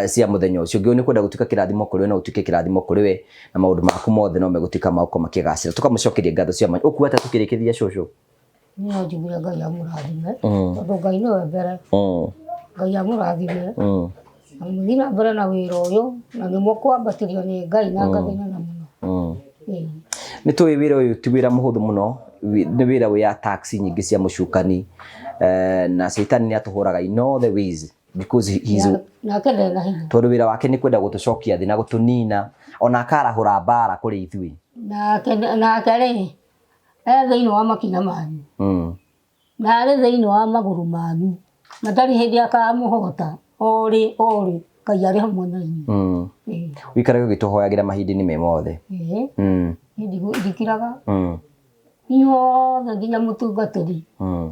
cia mũthenya ũcio. Ũngĩona nĩ kwenda gũtuĩka kĩrathimo kũrĩ we, no ũtuĩke kĩrathimo kũrĩ we, na maũndũ maku mothe no megũtuĩka ma gũkorwo makĩgacĩra. Tũkamũcokeria ngatho cia mwanya. Ũkuga atĩa tũkĩrĩkĩrĩria cũcũ? No njugire Ngai amũrathime, tondũ Ngai nĩwe mbere. Ngai amũrathime. Na mũthiĩ na mbere na wĩra ũyũ, na nĩ mũkwambatĩrio nĩ Ngai na ngathĩna mũno. Nĩ tũĩ wĩra ũyũ ti wĩra mũhũthũ mũno, nĩ wĩra wĩ attacks nyingĩ cia mũcukani, na Satan nĩ atũhũraga in all the ways because he is Nake ndarĩ na hinya. Tondũ wĩra wake nĩ kwenda gũtũcokia thĩ na gũtũnina, ona akarahũra mbara kũrĩ ithuĩ. Nake nake rĩ e thĩinĩ wa makinya manyu na arĩ thĩinĩ wa magũrũ manyu na ndarĩ hĩndĩ akamũhota orĩ orĩ Ngai arĩ hamwe na inyuĩ. Ĩĩ. Wĩikarage ũgĩtũhoyagĩra mahinda-inĩ me mothe. Ĩĩ. Ndikiraga inyuothe nginya mũtungatĩri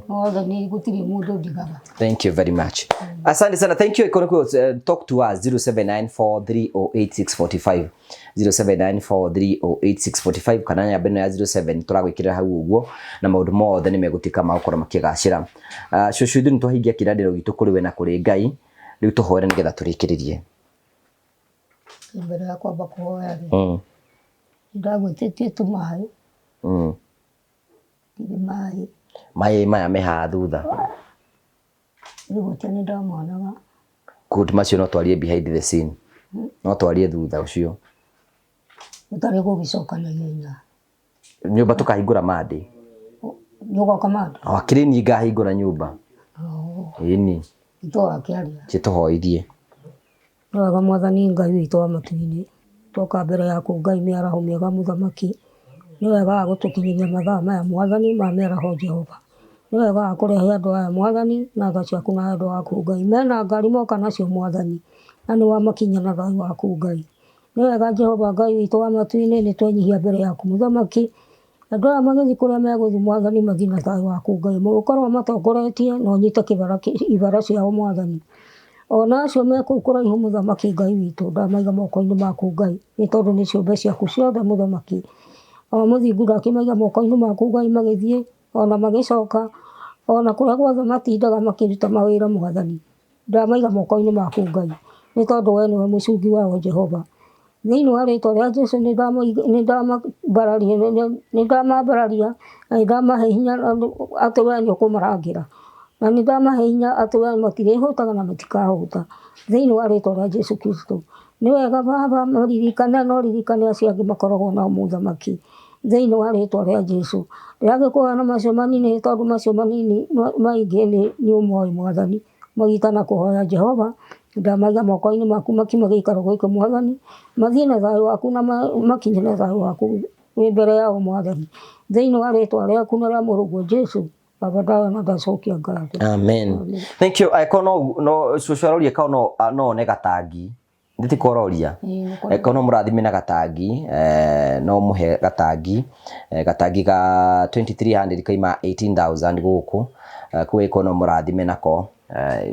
othe nĩ gũtirĩ mũndũ ndigaga. Thank you very much. Asante sana. Thank you. Economic talk to us 0794308645 0794308645 kana namba ĩno ya 07 tũragwĩkĩrĩra hau ũguo na maũndũ mothe nĩ megũtuĩka ma gũkorwo makĩgacĩra. Cũcũ ithuĩ nĩ twahingia kĩĩranĩro gitũ kũrĩ we na kũrĩ Ngai, rĩu tũhoere nĩgetha tũrĩkĩrĩrie. Mbere ya kwamba kũhoya rĩ, nĩndagwĩtĩtie tũmaĩ ndirĩ maĩ. Maĩ maya me haha thutha. Nĩgwĩtia nĩndamonaga. Good, macio no twarie behind the scene. No twarie thutha ũcio. Ũtarĩ gũgĩcoka na ihenya. Nyũmba tũkahingũra Monday. Nĩũgoka Monday? O akĩrĩ niĩ ngahingũra nyũmba. Ĩni. Nĩtũgakĩaria. Tũhoithie. Nĩ wega Mwathani Ngai witũ wa matu-inĩ, twoka mbere yaku Ngai mĩaraho mĩega Mũthamaki, nĩ wega wa gũtũkinyĩria mathaa maya Mwathani ma mĩaraho Jehova. Nĩ wega wa kũrehe andũ aya Mwathani na tha ciaku na wendo waku Ngai. Mena ngari moka nacio Mwathani, na nĩ wamakinyia na thayũ waku Ngai. Nĩ wega Jehova Ngai witũ wa matu-inĩ, nĩ twenyihia mbere yaku Mũthamaki. Andũ aya magĩthiĩ kũrĩa megũthiĩ Mwathani mathiĩ na thayũ waku Ngai. Mũgũkorwo matongoretie na ũnyite ibara ciao Mwathani. Ona acio me kũu kũraihu Mũthamaki Ngai witũ, ndamaiga moko-inĩ maku Ngai, nĩ tondũ nĩ ciũmbe ciaku ciothe Mũthamaki. O mũthingu ndakĩmaiga moko-inĩ maku Ngai magĩthiĩ ona magĩcoka, ona kũrĩa guothe matindaga makĩruta mawĩra Mwathani, ndamaiga moko-inĩ maku Ngai, nĩ tondũ we nĩwe mũcungi wao Jehova. Thĩinĩ wa rĩtwa rĩa Jesu nĩndamambararia na nĩndamahe hinya atĩ we nĩ ũkũmarangĩra, na nĩndamahe hinya atĩ we matirĩhũtaga na matikahũta thĩinĩ wa rĩtwa rĩa Jesu Kristo. Nĩ wega Baba maririkane no ririkane acio angĩ makoragwo nao Mũthamaki thĩinĩ wa rĩtwa rĩa Jesu. Ndĩragĩkũhoya na macio manini tondũ macio manini maingĩ nĩ ũmoĩ Mwathani. Magita na kũhoya Jehova, ndamaiga moko-inĩ maku makiuma gĩikaro gĩkĩ Mwathani, mathiĩ na thayũ waku na makinye na thayũ waku wĩ mbere yao Mwathani. Thĩinĩ wa rĩtwa rĩaku na rĩa mũrũguo Jesu, Baba ndahoya na ndacokia ngatho. Amen. Thank you. Angĩkorwo no cũcũ aroria korwo no one gatangi. Ndĩti kororia. Angĩkorwo no mũrathime na gatangi, no mũhe gatangi, gatangi ga 2300 kaima 18,000 gũkũ. Koguo angĩkorwo no mũrathime nako,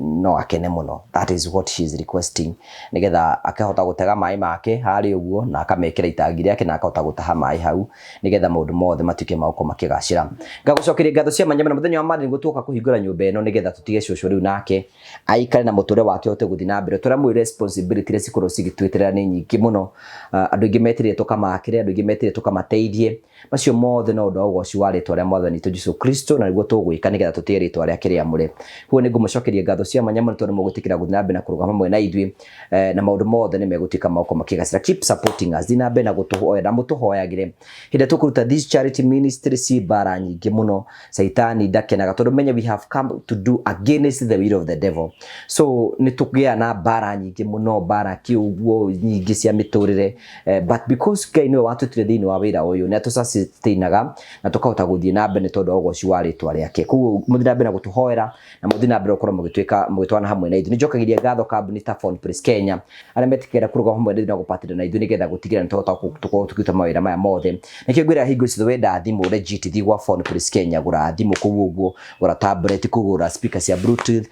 no akene mũno. That is what she is requesting. Nĩgetha akahota gũtega maĩ make harĩa ũguo na akamekĩra itangi rĩake na akahota gũtaha maĩ hau nĩgetha maũndũ mothe matuĩke ma gũkorwo makĩgacĩra. Ngagũcokeria ngatho cia mwanya mũno mũthenya wa Monday nĩguo tuoka kũhingũra nyũmba ĩno nĩgetha tũtige cũcũ rĩu nake aikare na mũtũrĩre wake ũhote gũthiĩ na mbere. Tũrĩa mwĩ responsibility iria cikoragwo cigĩtwĩterera nĩ nyingĩ mũno. Andũ aingĩ metereire tũkamakĩre, andũ aingĩ metereire tũkamateithie. Macio mothe no ũndũ wa ũgoci wa rĩtwa rĩa Mwathani witũ Jesu Kristo na nĩguo tũgwĩka nĩgetha tũtĩe rĩtwa rĩake rĩamũre. Koguo nĩ ngũmũcokeria ngatho cia mwanya mũno tondũ mũgwĩtĩkĩra gũthiĩ na mbere na kũrũgama hamwe na ithuĩ, na maũndũ mothe nĩ megũtuĩka ma gũkorwo makĩgacĩra. Keep supporting us. Thiĩ na mbere na gũtũhoya na mũtũhoyagĩre. Hĩndĩ ĩrĩa tũkũruta this charity ministry ci mbara nyingĩ mũno. Caitani ndakenaga tondũ menye we have come to do against the will of the devil. So nĩ tũgĩa na mbara nyingĩ mũno, mbara kĩũguo nyingĩ cia mĩtũrĩre. But because Ngai nĩwe watwĩtire thĩinĩ wa wĩra ũyũ, nĩ atũsustainaga na tũkahota gũthiĩ na mbere nĩ tondũ wa ũgoci wa rĩtwa rĩake. Koguo mũthiĩ na mbere na gũtũhoera na mũthiĩ na mbere gũkorwo mũgĩtuĩka mũgĩtwarana hamwe na ithuĩ. Nĩ njokagĩria ngatho kambuni ta Phone Place Kenya arĩa metĩkagĩra kũrũgama hamwe na ithuĩ na gũpatĩra na ithuĩ nĩgetha gũtigĩrĩra nĩ twahota gũkorwo tũkĩruta mawĩra maya mothe. Nĩkĩo ngwĩra hingo ciothe wenda thimũ legit thiĩ gwa Phone Place Kenya, gũra thimũ kũu ũguo, gũra tablet kũu, gũra speaker cia bluetooth,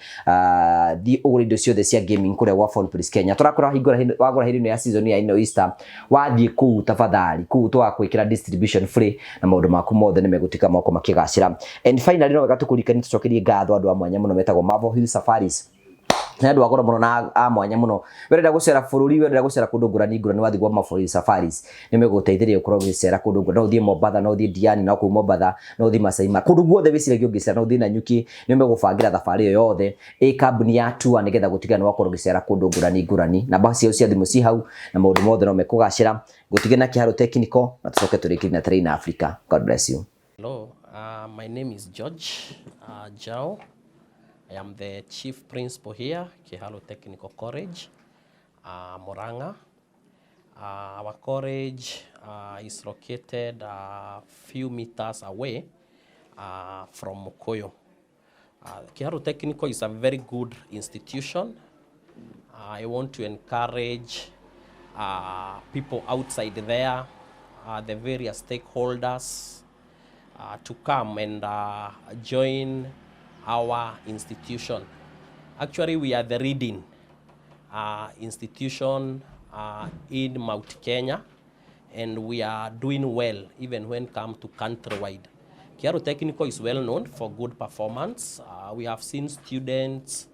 thiĩ ũgũre indo ciothe cia gaming kũrĩa gwa Phone Place Kenya. Tũrakũra hingũra wagũra hĩndĩ ĩno ya season ya ĩno Easter, wathiĩ kũu tafadhali, kũu tũgagwĩkĩra distribution free na maũndũ maku mothe nĩ megũtuĩka ma gũkorwo makĩgacĩra. And finally no wega tũkũririkanie tũcokerie ngatho andũ a mwanya mũno metagwo Marvel Hill Safaris. Nĩ andũ a goro mũno na a mwanya mũno. We ũrenda gũcera bũrũri, we ũrenda gũcera kũndũ ngũrani ngũrani, wathiĩ gwa Marvel Hill Safaris nĩ megũgũteithĩrĩria ũkorwo ũgĩcera kũndũ ngũrani. No ũthiĩ Mombatha, no ũthiĩ Diani, no kũu Mombatha, no ũthiĩ Masai Mara, kũndũ guothe wĩciragia ũngĩcera, no ũthiĩ Nanyuki, nĩ megũbangĩra thabarĩ ĩyo yothe ĩ kambuni ya tour nĩgetha gũtigĩrĩra nĩ wakorwo ũgĩcera kũndũ ngũrani ngũrani. Namba ciao cia thimũ ci hau na maũndũ mothe no mekũgacĩra. Ngũtige na Kĩharũ Technical na tũcoke tũrĩkĩrie na Train Africa. God bless you. Hello, my name is George Jao. I am the chief principal here, Kiharu Technical College, Murang'a. Our college is located a few meters away from Mukuyu. Kiharu Technical is a very good institution. I want to encourage people outside there, the various stakeholders, to come and join our institution. Actually, we are the leading institution in Mount Kenya, and we are doing well even when come to countrywide. Kiharu Technical is well known for good performance. We have seen students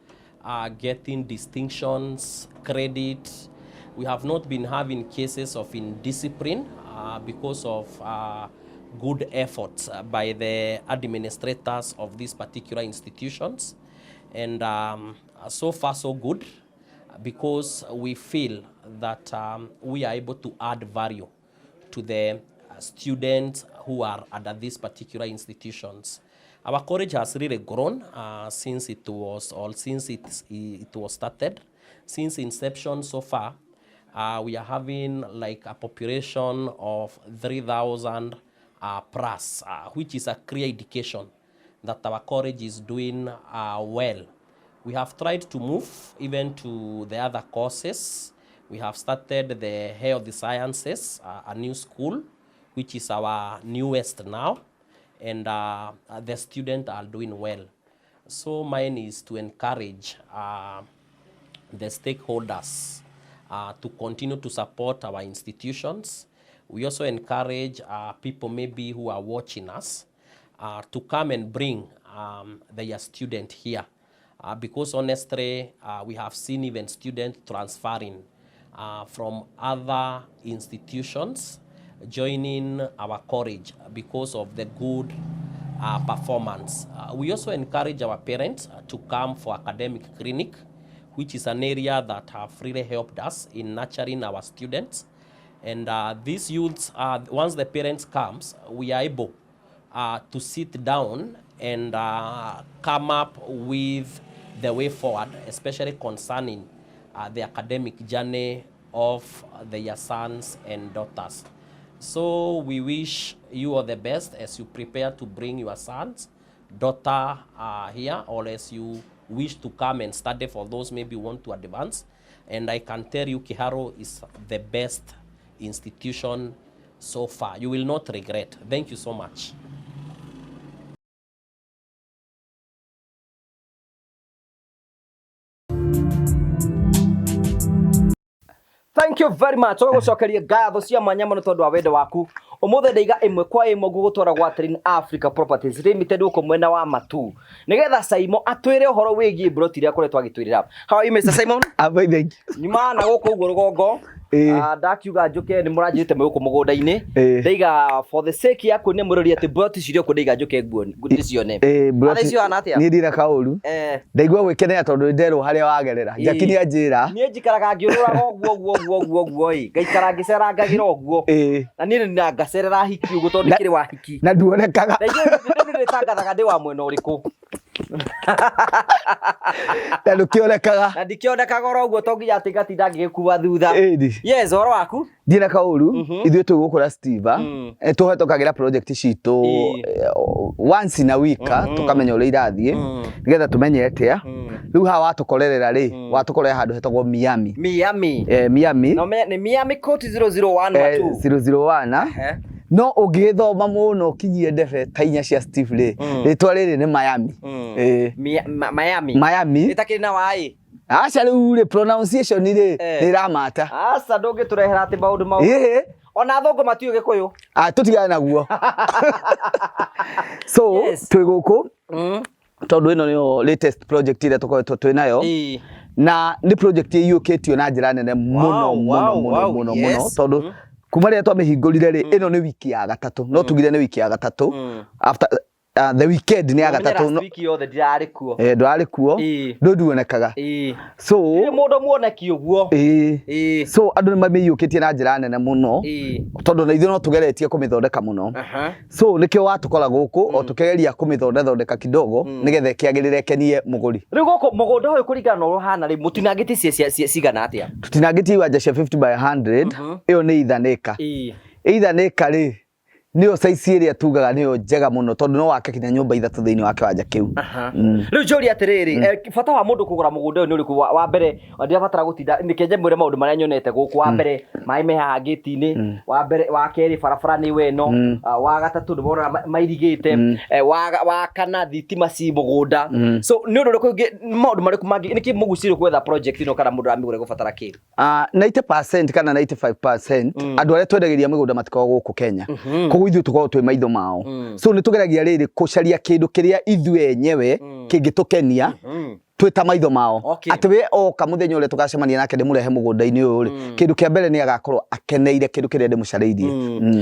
getting distinctions, credit. We have not been having cases of indiscipline because of good efforts by the administrators of these particular institutions. And so far so good, because we feel that we are able to add value to the students who are at these particular institutions. Our college has really grown since it was or since it, it was started. Since inception so far, we are having like a population of 3,000 plus, which is a clear indication that our college is doing well. We have tried to move even to the other courses. We have started the health sciences, a new school, which is our newest now, and the students are doing well. So mine is to encourage the stakeholders to continue to support our institutions. We also encourage people maybe who are watching us to come and bring their student here. Because honestly, we have seen even students transferring from other institutions joining our college because of the good performance. We also encourage our parents to come for academic clinic, which is an area that have really helped us in nurturing our students. And these youths, once the parents comes, we are able to sit down and come up with the way forward, especially concerning the academic journey of their sons and daughters. So we wish you all the best as you prepare to bring your sons, daughter here, or as you wish to come and study for those maybe want to advance. And I can tell you, Kiharu is the best institution so far. You will not regret. Thank you so much. Thank you very much. Tũgagũcokeria ngatho cia mwanya mũno tondũ wa wendo waku. Ũmũthĩ ndaiga ĩmwe kwa ĩmwe ngũgũtwara gwa Terrain Africa Properties Limited gũkũ mwena wa Matu. Nĩgetha Simon atwĩre ũhoro wĩgiĩ broti iria akoretwo agĩtwĩrĩra. How are you, Mr. Simon? I'm fine, thank you. Nyuma na gũkũ ũguo rũgongo. Ĩĩ. Ah, ndakiuga njũke nĩ mũranjĩrĩte mwĩ gũkũ mũgũnda-inĩ. Ĩĩ. Ndaiga for the sake ya kuonia mũrori atĩ broti cirĩ kũ ndaiga njũke ndĩcione. Ĩĩ, broti- Thaa ici ũhana atĩa? Niĩ ndirĩ kaũru. Eh. Ndaigua gwĩkenera tondũ nĩnderwo harĩa wagerera. Ĩĩ. Jackie nĩanjĩra. Niĩ njikaraga ngĩũrũraga ũguo ũguo ũguo ũguo ũguo ĩ. Ngaikara ngĩcerangagĩra ũguo. Ĩĩ. Na niĩ nĩ ngacerera hiki ũguo tondũ Na- ndikĩrĩ wa hiki. Na nduonekaga. Na ithuĩ nĩrĩtangathaga ndĩ wa mwena ũrĩkũ. Na ndũkĩonekaga. Na ndikĩonekaga oro ũguo to nginya atĩ ngatinda ngĩgĩkua thutha. Ĩĩ. Yes, ũhoro waku? Ndirĩ na kaũru. Ithuĩ twĩ gũkũ na Steve. Mm. Tũhetũkagĩra project citũ Ĩĩ. once in a week tũkamenya ũrĩa irathiĩ nĩgetha tũmenye atĩa. Rĩu haha watũkorerera rĩ, watũkorera handũ hetagwo Miami. Miami. Miami. No me, nĩ Miami Court 001 Matu. 001. Ehe. No ũngĩgĩthoma mũno ũkinyie ndebe ta inya cia Steve rĩ, rĩtwa rĩrĩ nĩ Miami. Ĩĩ. Miami. Miami. Ĩtakĩrĩ na waĩ. Aca rĩu rĩ pronunciation rĩ Eh. nĩ ĩramata. Aca ndũngĩtũrehera atĩ maũndũ mau. Ĩhĩ. Ona athũngũ matiũĩ gĩkũyũ. Ah, tũtigane naguo. So Yes. twĩ gũkũ tondũ ĩno nĩyo latest project ĩrĩa tũkoretwo twĩ nayo Ĩĩ. na nĩ project ĩiyũkĩtio na njĩra nene mũno Wow, mũno wow, mũno wow, mũno yes. mũno tondũ kuma rĩrĩa twamĩhingũrire rĩ ĩno nĩ wiki ya gatatũ no tugire nĩ wiki ya gatatũ after the weekend nĩ ya gatatũ Last week yothe ndirarĩ kuo. Ndwarĩ kuo. Ĩĩ. Ndũ nduonekaga. Ĩĩ. So Ndirĩ mũndũ muoneki ũguo. Ĩĩ. Ĩĩ. So andũ nĩ mamĩiyũkĩtie na njĩra nene mũno Ĩĩ. tondũ na ithuĩ no tũgeretie kũmĩthondeka mũno. Aha. So nĩkĩo watũkora gũkũ o tũkĩgeria kũmĩthondethondeka kidogo nĩgetha ĩkĩagĩrĩre ĩkenie mũgũri. Rĩu gũkũ mũgũnda ũyũ kũringana na ũrĩa ũhana rĩ, mũtinangĩtie cigana atĩa? Tũtinangĩtie iwanja cia 50 by 100. Ĩyo nĩ ithanĩka. Ĩĩ. Ithanĩka rĩ, nĩyo size ĩrĩa tugaga nĩyo njega mũno tondũ no wake kinya nyũmba ithatũ thĩinĩ wa kĩwanja kĩu. Rĩu njũrie atĩrĩrĩ, bata wa mũndũ kũgũra mũgũnda ũyũ nĩ ũrĩkũ? Wa mbere ndirabatara gũtinda nĩkĩ mwĩre maũndũ marĩa nyonete gũkũ. Wa mbere, maĩ me haha ngĩti-inĩ. Wa mbere, wa kerĩ, barabara nĩ weno. Wa gatatũ, nĩ wona mairigĩte. Wa kana, thitima ci mũgũnda. So nĩ ũndũ ũrĩkũ ũngĩ, maũndũ marĩkũ mangĩ, nĩkĩ mũgucĩrĩirio gwetha project ĩno kana mũndũ aramĩgũra egũbatara kĩ? 90% kana 95% andũ arĩa twendagĩria mĩgũnda matikoragwo gũkũ Kenya, koguo ithuĩ tũkoragwo twĩ maitho mao. So nĩ tũgeragia rĩrĩ kũcaria kĩndũ kĩrĩa ithuĩ enyewe kĩngĩtũkenia twĩ ta maitho mao. Atĩ we oka mũthenya ũrĩa tũgacemania nake ndĩmũrehe mũgũnda-inĩ ũyũ rĩ, kĩndũ kĩa mbere nĩ agakorwo akeneire kĩndũ kĩrĩa ndĩmũcarĩirie.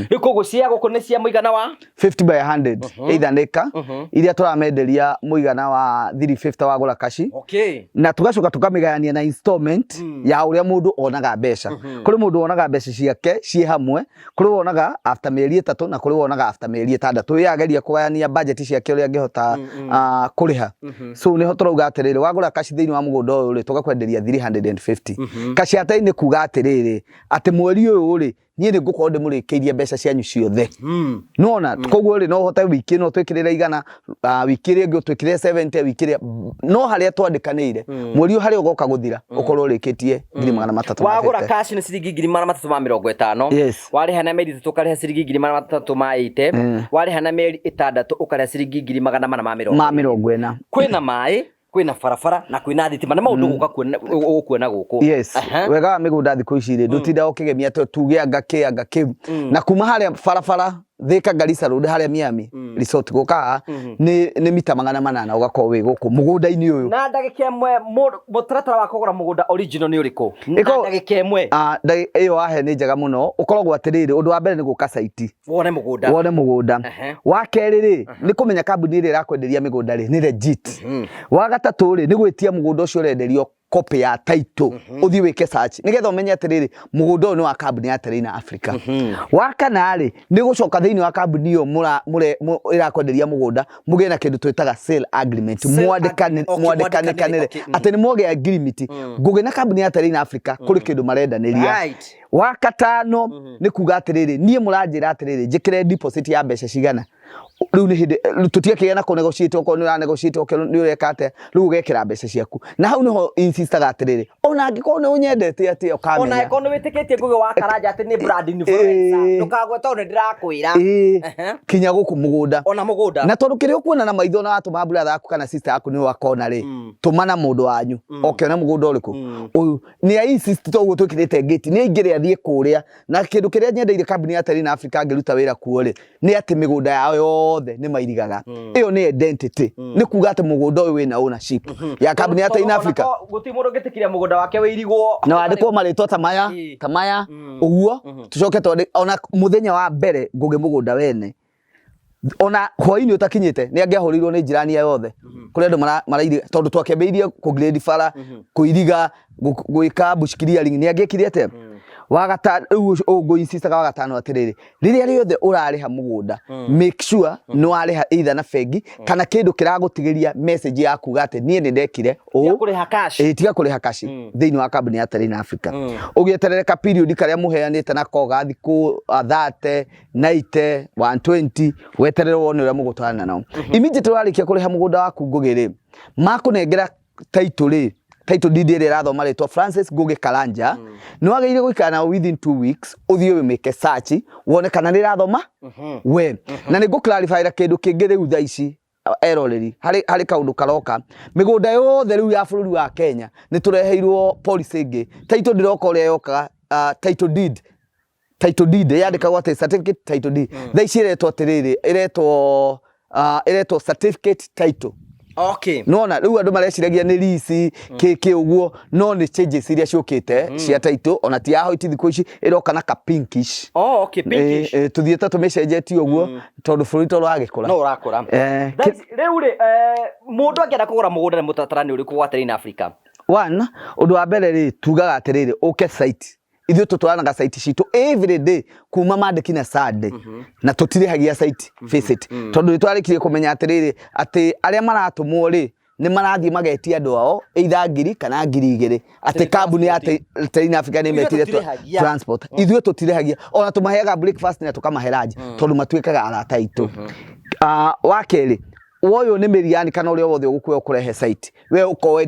Rĩu koguo cia gũkũ nĩ cia mũigana wa 50 by 100 either nĩka iria tũramenderia mũigana wa 350 wagũra kaci, na tugacoka tukamĩgayania na installment ya ũrĩa mũndũ onaga mbeca. Kũrĩ mũndũ wonaga mbeca ciake ciĩ hamwe, kũrĩ wonaga after mĩeri 3, na kũrĩ wonaga after mĩeri 6. Ĩyo ageria kũgayania budget ciake ũrĩa angĩhota kũrĩha. So nĩho tũrauga atĩrĩrĩ, wagũra kaci thĩinĩ wa mũgũnda ũyũ rĩ, tũgakwenderia 350 kaci atai. Nĩ kuga atĩrĩrĩ, atĩ mweri ũyũ rĩ, niĩ nĩ ngũkorwo ndĩmũrĩkĩirie mbeca cianyu ciothe. Nona koguo rĩ, no ũhote wiki ĩno twĩkĩrĩre 100, wiki ĩrĩa ĩngĩ ũtwĩkĩrĩre 70, wiki ĩrĩa no harĩa twandĩkanĩire mweri ũyũ harĩa ũgoka gũthira ũkorwo ũrĩkĩtie 350,000. Wagũra cash nĩ ciringi 350,000. Yes. Warĩha na mĩeri 3 ũkarĩha ciringi 380,000. Warĩha na mĩeri 6 ũkarĩha ciringi 440,000. Ma 40. Kwĩna maĩ, kwĩna barabara na kwĩna thitima, nĩ maũndũ gũka kuona ũgũkuona gũkũ. Yes. Wega wa mĩgũnda thikũ ici rĩ, ndũtindaga ũkĩgemia atĩ tuge anga kĩ anga kĩu. Na kuma harĩa barabara Thika Garissa Road harĩa Miami Resort gũka haha nĩ mita 800 ũgakorwo wĩ gũkũ mũgũnda-inĩ ũyũ. Na ndagĩka 1, mũtaratara wa kũgũra mũgũnda original nĩ ũrĩkũ na ndagĩka 1? Ĩyo wahe nĩ njega mũno. Ũkoragwo atĩrĩrĩ, ũndũ wa mbere nĩ gũka site wone mũgũnda. Wone mũgũnda. Wa kerĩ rĩ, nĩ kũmenya kambuni ĩrĩa ĩrakwenderia mĩgũnda rĩ nĩ legit. Wa gatatũ rĩ, nĩ gwĩtia mũgũnda ũcio ũrenderio copy ya title, ũthiĩ wĩke search nĩgetha ũmenye atĩrĩrĩ, mũgũnda ũyũ nĩ wa kambuni ya Terrain Africa. Wa kana rĩ, nĩ gũcoka thĩinĩ wa kambuni ĩyo ĩrakwenderia mũgũnda, mũgĩe na kĩndũ twĩtaga sale agreement. Sale Mwandĩkanĩre mwandĩkanĩre, atĩ nĩ mwagĩa agreement ngũgĩ na kambuni ya Terrain Africa kũrĩ kĩndũ marendanĩria. Wa katano nĩ kuga atĩrĩrĩ, niĩ mũranjĩra atĩrĩrĩ, njĩkĩre deposit ya mbeca cigana. Rĩu nĩ hĩndĩ tũtiakĩgĩa na kũ negotiate, okorwo nĩ ũra negotiate, okorwo nĩ ũreka atĩa, rĩu ũgekĩra mbeca ciaku. Na hau nĩho insistaga atĩrĩrĩ, ona angĩkorwo nĩ ũnyendete atĩa, ona ũkamenya angĩkorwo nĩ wĩtĩkĩtie Ngugi wa Karanja atĩ nĩ brand influencer, ndũkagwe tondũ nĩ ndĩrakwĩra. Kinya gũkũ mũgũnda. Ona mũgũnda. Na tondũ kĩrĩa ũkuona na maitho na watũma brother yaku kana sister yaku nĩ wakona rĩ, tũma na mũndũ wanyu oke one mũgũnda ũrĩkũ ũyũ. Nĩ a insist toguo twĩkĩrĩte ngĩti nĩ aingĩre athiĩ kũrĩa. Na kĩndũ kĩrĩa nyendeire kambuni ya Terrain Africa ngĩruta wĩra kuo rĩ, nĩ atĩ mĩgũnda yao yothe nĩ mairigaga. Ĩyo nĩ identity, nĩ kuga atĩ mũgũnda ũyũ wĩna ownership ya kambuni ya Terrain Africa. Gũtirĩ mũndũ ũngĩtĩkĩria mũgũnda wake wĩirigwo. Na wandĩkwo marĩtwa ta maya, ta maya ũguo, tũcoke twandĩ ona mũthenya wa mbere ngũgĩ mũgũnda wene, ona hwainĩ ũtakinyĩte nĩ angĩahũrĩirwo nĩ njirani yothe kũrĩ andũ marairiga, tondũ twakĩambĩrĩirie kũ-grade bara, kũiriga, gwĩka bush clearing. Nĩ angĩekire atĩa? Wa gatano rĩu ũũ ngũ-insistaga, wa gatano atĩrĩrĩ, rĩrĩa rĩothe ũrarĩha mũgũnda, make sure nĩ warĩha either na bengi kana kĩndũ kĩragũtigĩria message ya kuga atĩ niĩ nĩ ndekire Tiga ũũ. kũrĩha cash. Ĩĩ, tiga kũrĩha cash thĩinĩ wa kambuni ya Terrain Africa, ũgĩeterere ka period karĩa mũheanĩte nako ga thikũ 30, 90, 120, weterere wone ũrĩa mũgũtwarana nao. Immediately warĩkia kũrĩha mũgũnda waku Ngũgĩ rĩ, makũnengera title rĩ, title deed ĩrĩa ĩrathoma rĩtwa Francis Ngũgĩ Karanja, nĩ wagĩrĩire gũikara nao within 2 weeks, ũthiĩ ũmĩke search wone kana nĩ ĩrathoma we. Na nĩ ngũ-clarify kĩndũ kĩngĩ rĩu thaa ici eroreri, harĩ kaũndũ karoka. Mĩgũnda yothe rĩu ya bũrũri wa Kenya nĩ tũreheirwo policy ĩngĩ. Title ndĩroka ũrĩa yokaga, title deed yandĩkagwo atĩ certificate title deed. Thaa ici ĩretwo atĩrĩrĩ, ĩretwo certificate title. Okay. Nona rĩu andũ mareciragia nĩ lease kĩ ũguo, no nĩ changes iria ciũkĩte cia title, ona ti ya white thikũ ici, ĩroka na ka pinkish. Oh, okay, pinkish. Tũthiĩte tũmĩcenjetie ũguo tondũ bũrũri to ũragĩkũra. No ũrakũra. Rĩu rĩ, mũndũ angĩenda kũgũra mũgũnda nĩ mũtaratara nĩ ũrĩkũ gwa Terrain Africa? One, ũndũ wa mbere rĩ, tugaga atĩrĩrĩ, ũke site. Ithuĩ tũtwaranaga site citũ every day kuma Monday kinya Sunday, na tũtirĩhagia site visit, tondũ nĩ twarĩkirie kũmenya atĩrĩrĩ, atĩ arĩa maratũmwo rĩ, nĩ marathiĩ magetia andũ ao either 1000 kana 2000, atĩ kambuni ya Terrain Africa nĩ metire tũtirĩhagia. Transport. Ithuĩ tũtirĩhagia, ona tũmaheaga breakfast na tũkamahe lunch, tondũ matuĩkaga arata aitũ. Ah, wa kerĩ, woyũ nĩ mĩriani kana ũrĩa wothe ũgũkuoya ũkũrehe site, we ũkorwo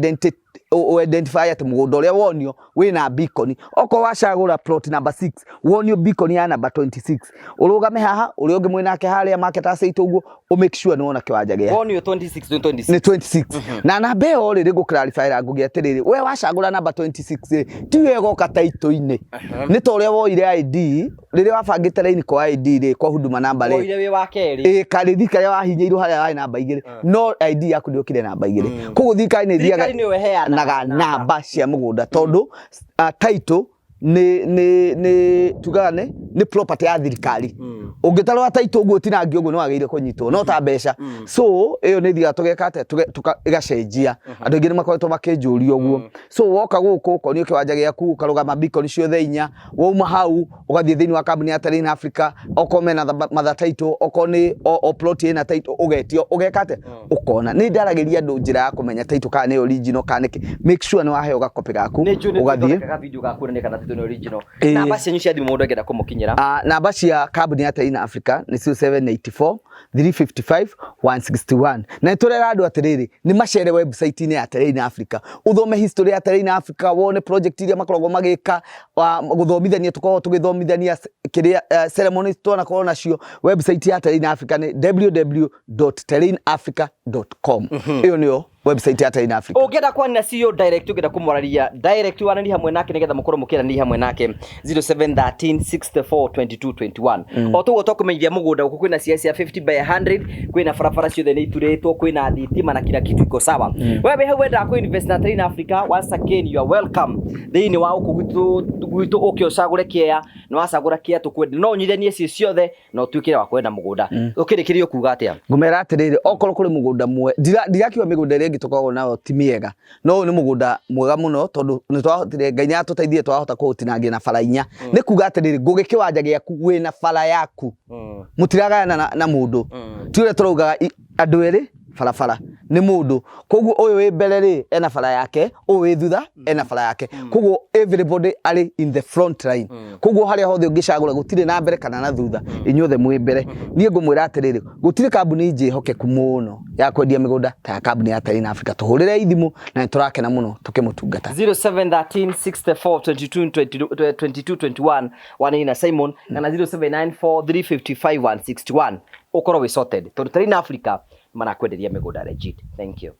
identify atĩ mũgũnda ũrĩa wonio wĩna beacon. Okorwo wacagũra plot number 6, wonio beacon ya number 26, ũrũgame haha, ũrĩa ũngĩ mwĩnake harĩa market site ũguo, ũ make sure nĩ wona kĩwanja gĩa Wonio 26 26. Nĩ 26 na namba ĩyo rĩ, rĩngũ clarify ra ngugi atĩrĩrĩ, we wacagũra namba 26 rĩ, ti we ĩgoka taitũ-inĩ, nĩ ta ũrĩa woire ID rĩrĩa wabangĩte raini kwa ID rĩ, kwa huduma namba rĩ. Woire wĩ wa kerĩ. Ĩ karĩthi karĩa wahinyĩirwo harĩa warĩ namba 2, no ID yaku ndĩokire namba 2. Koguo thirikari nĩ Thirikari nĩyo ĩheanaga ĩthiaga namba cia mũgũnda, tondũ title nĩ tugaga nĩ property ya thirikari. Ũngĩtarora title ũguo ũtinangio ũguo, nĩ wagĩrĩire kũnyitwo no ta mbeca. So ĩyo nĩ thiaga tũgeka atĩa, ĩgacenjia. Andũ aingĩ nĩ makoretwo makĩnjũria ũguo. So woka gũkũ ũkonio kĩwanja gĩaku, ũkarũgama beacon ciothe inya, wauma hau ũgathiĩ thĩinĩ wa kambuni ya Terrain Africa, okorwo mena mother title, okorwo nĩ o plot ĩna title, ũgetio, ũgeka atĩa, ũkona. Nĩ ndaragĩria andũ njĩra ya kũmenya title kana nĩ original kana nĩkĩ. Make sure nĩ waheo gakopĩ gaku. Nĩ njũĩ nĩ ũgathiĩ tũthondekaga video ga kuonania kana title nĩ original. Ĩĩ. Namba cianyu cia thimũ mũndũ angĩenda kũmũkinyĩra? Ah, namba cia kambuni ya Terrain Africa nĩ 0784 355 161. Na nĩ tũrera andũ atĩrĩrĩ, nĩ macere website-inĩ ya Terrain Africa, ũthome history ya Terrain Africa, wone project iria makoragwo magĩka, gũthomithania tũkoragwo tũgĩthomithania kĩrĩa ceremonies twanakorwo nacio. Website ya Terrain Africa nĩ www.terrainafrica.com. Ĩyo nĩyo website ya Terrain Africa. Ũngĩenda kwaria na CEO direct, ũngĩenda kũmwararia direct, waranĩrie hamwe nake nĩgetha mũkorwo mũkĩaranĩria hamwe nake, 0713 64 22 21. O toguo twakũmenyithia, mũgũnda gũkũ kwĩna cia cia 50 by 100, kwĩna barabara ciothe nĩ iturĩtwo, kwĩna thitima na kila kitu iko sawa. We wĩ hau wendaga kũ invest na Terrain Africa, once again you are welcome thĩinĩ wa gũkũ gwitũ. Ũke ũcagũre kĩea, na wacagũra kĩea tũkwenda no ũnyithanie ciĩ ciothe na ũtuĩke wa kwenda mũgũnda. Ũkĩrĩkĩria ũkuga atĩa? Ngũmera atĩrĩrĩ, okorwo kũrĩ mũgũnda ndirakiuga mĩgũnda ĩrĩa ĩngĩ tũkoragwo nayo ti mĩega, no ũyũ nĩ mũgũnda mwega mũno, tondũ nĩ twahotire, Ngai nĩ atũteithie, twahota kũũtinangia na bara inya. Nĩ kuga atĩrĩrĩ, ngũgĩ kĩwanja gĩaku wĩna bara yaku, mũtiragayana na mũndũ. Ti ũrĩa tũraugaga andũ erĩ barabara nĩ mũndũ. Koguo ũyũ wĩ mbere rĩ, ena bara yake, ũyũ wĩ thutha ena bara yake, koguo everybody arĩ in the front line. Koguo harĩa hothe ũngĩcagũra, gũtirĩ na mbere kana na thutha, inyuothe mwĩ mbere. Niĩ ngũmwĩra atĩrĩrĩ, gũtirĩ kambuni njĩhokeku mũno ya kwendia mĩgũnda ta ya kambuni ya Terrain Africa. Tũhũrĩre ithimũ na nĩ tũrakena mũno tũkĩmũtungata. 0713 64 22 22 21, wanini na Simon, kana 0794 355 161, ukorwo wĩ sorted, tondũ Terrain Africa marakwenderia mĩgũnda legit. Thank you.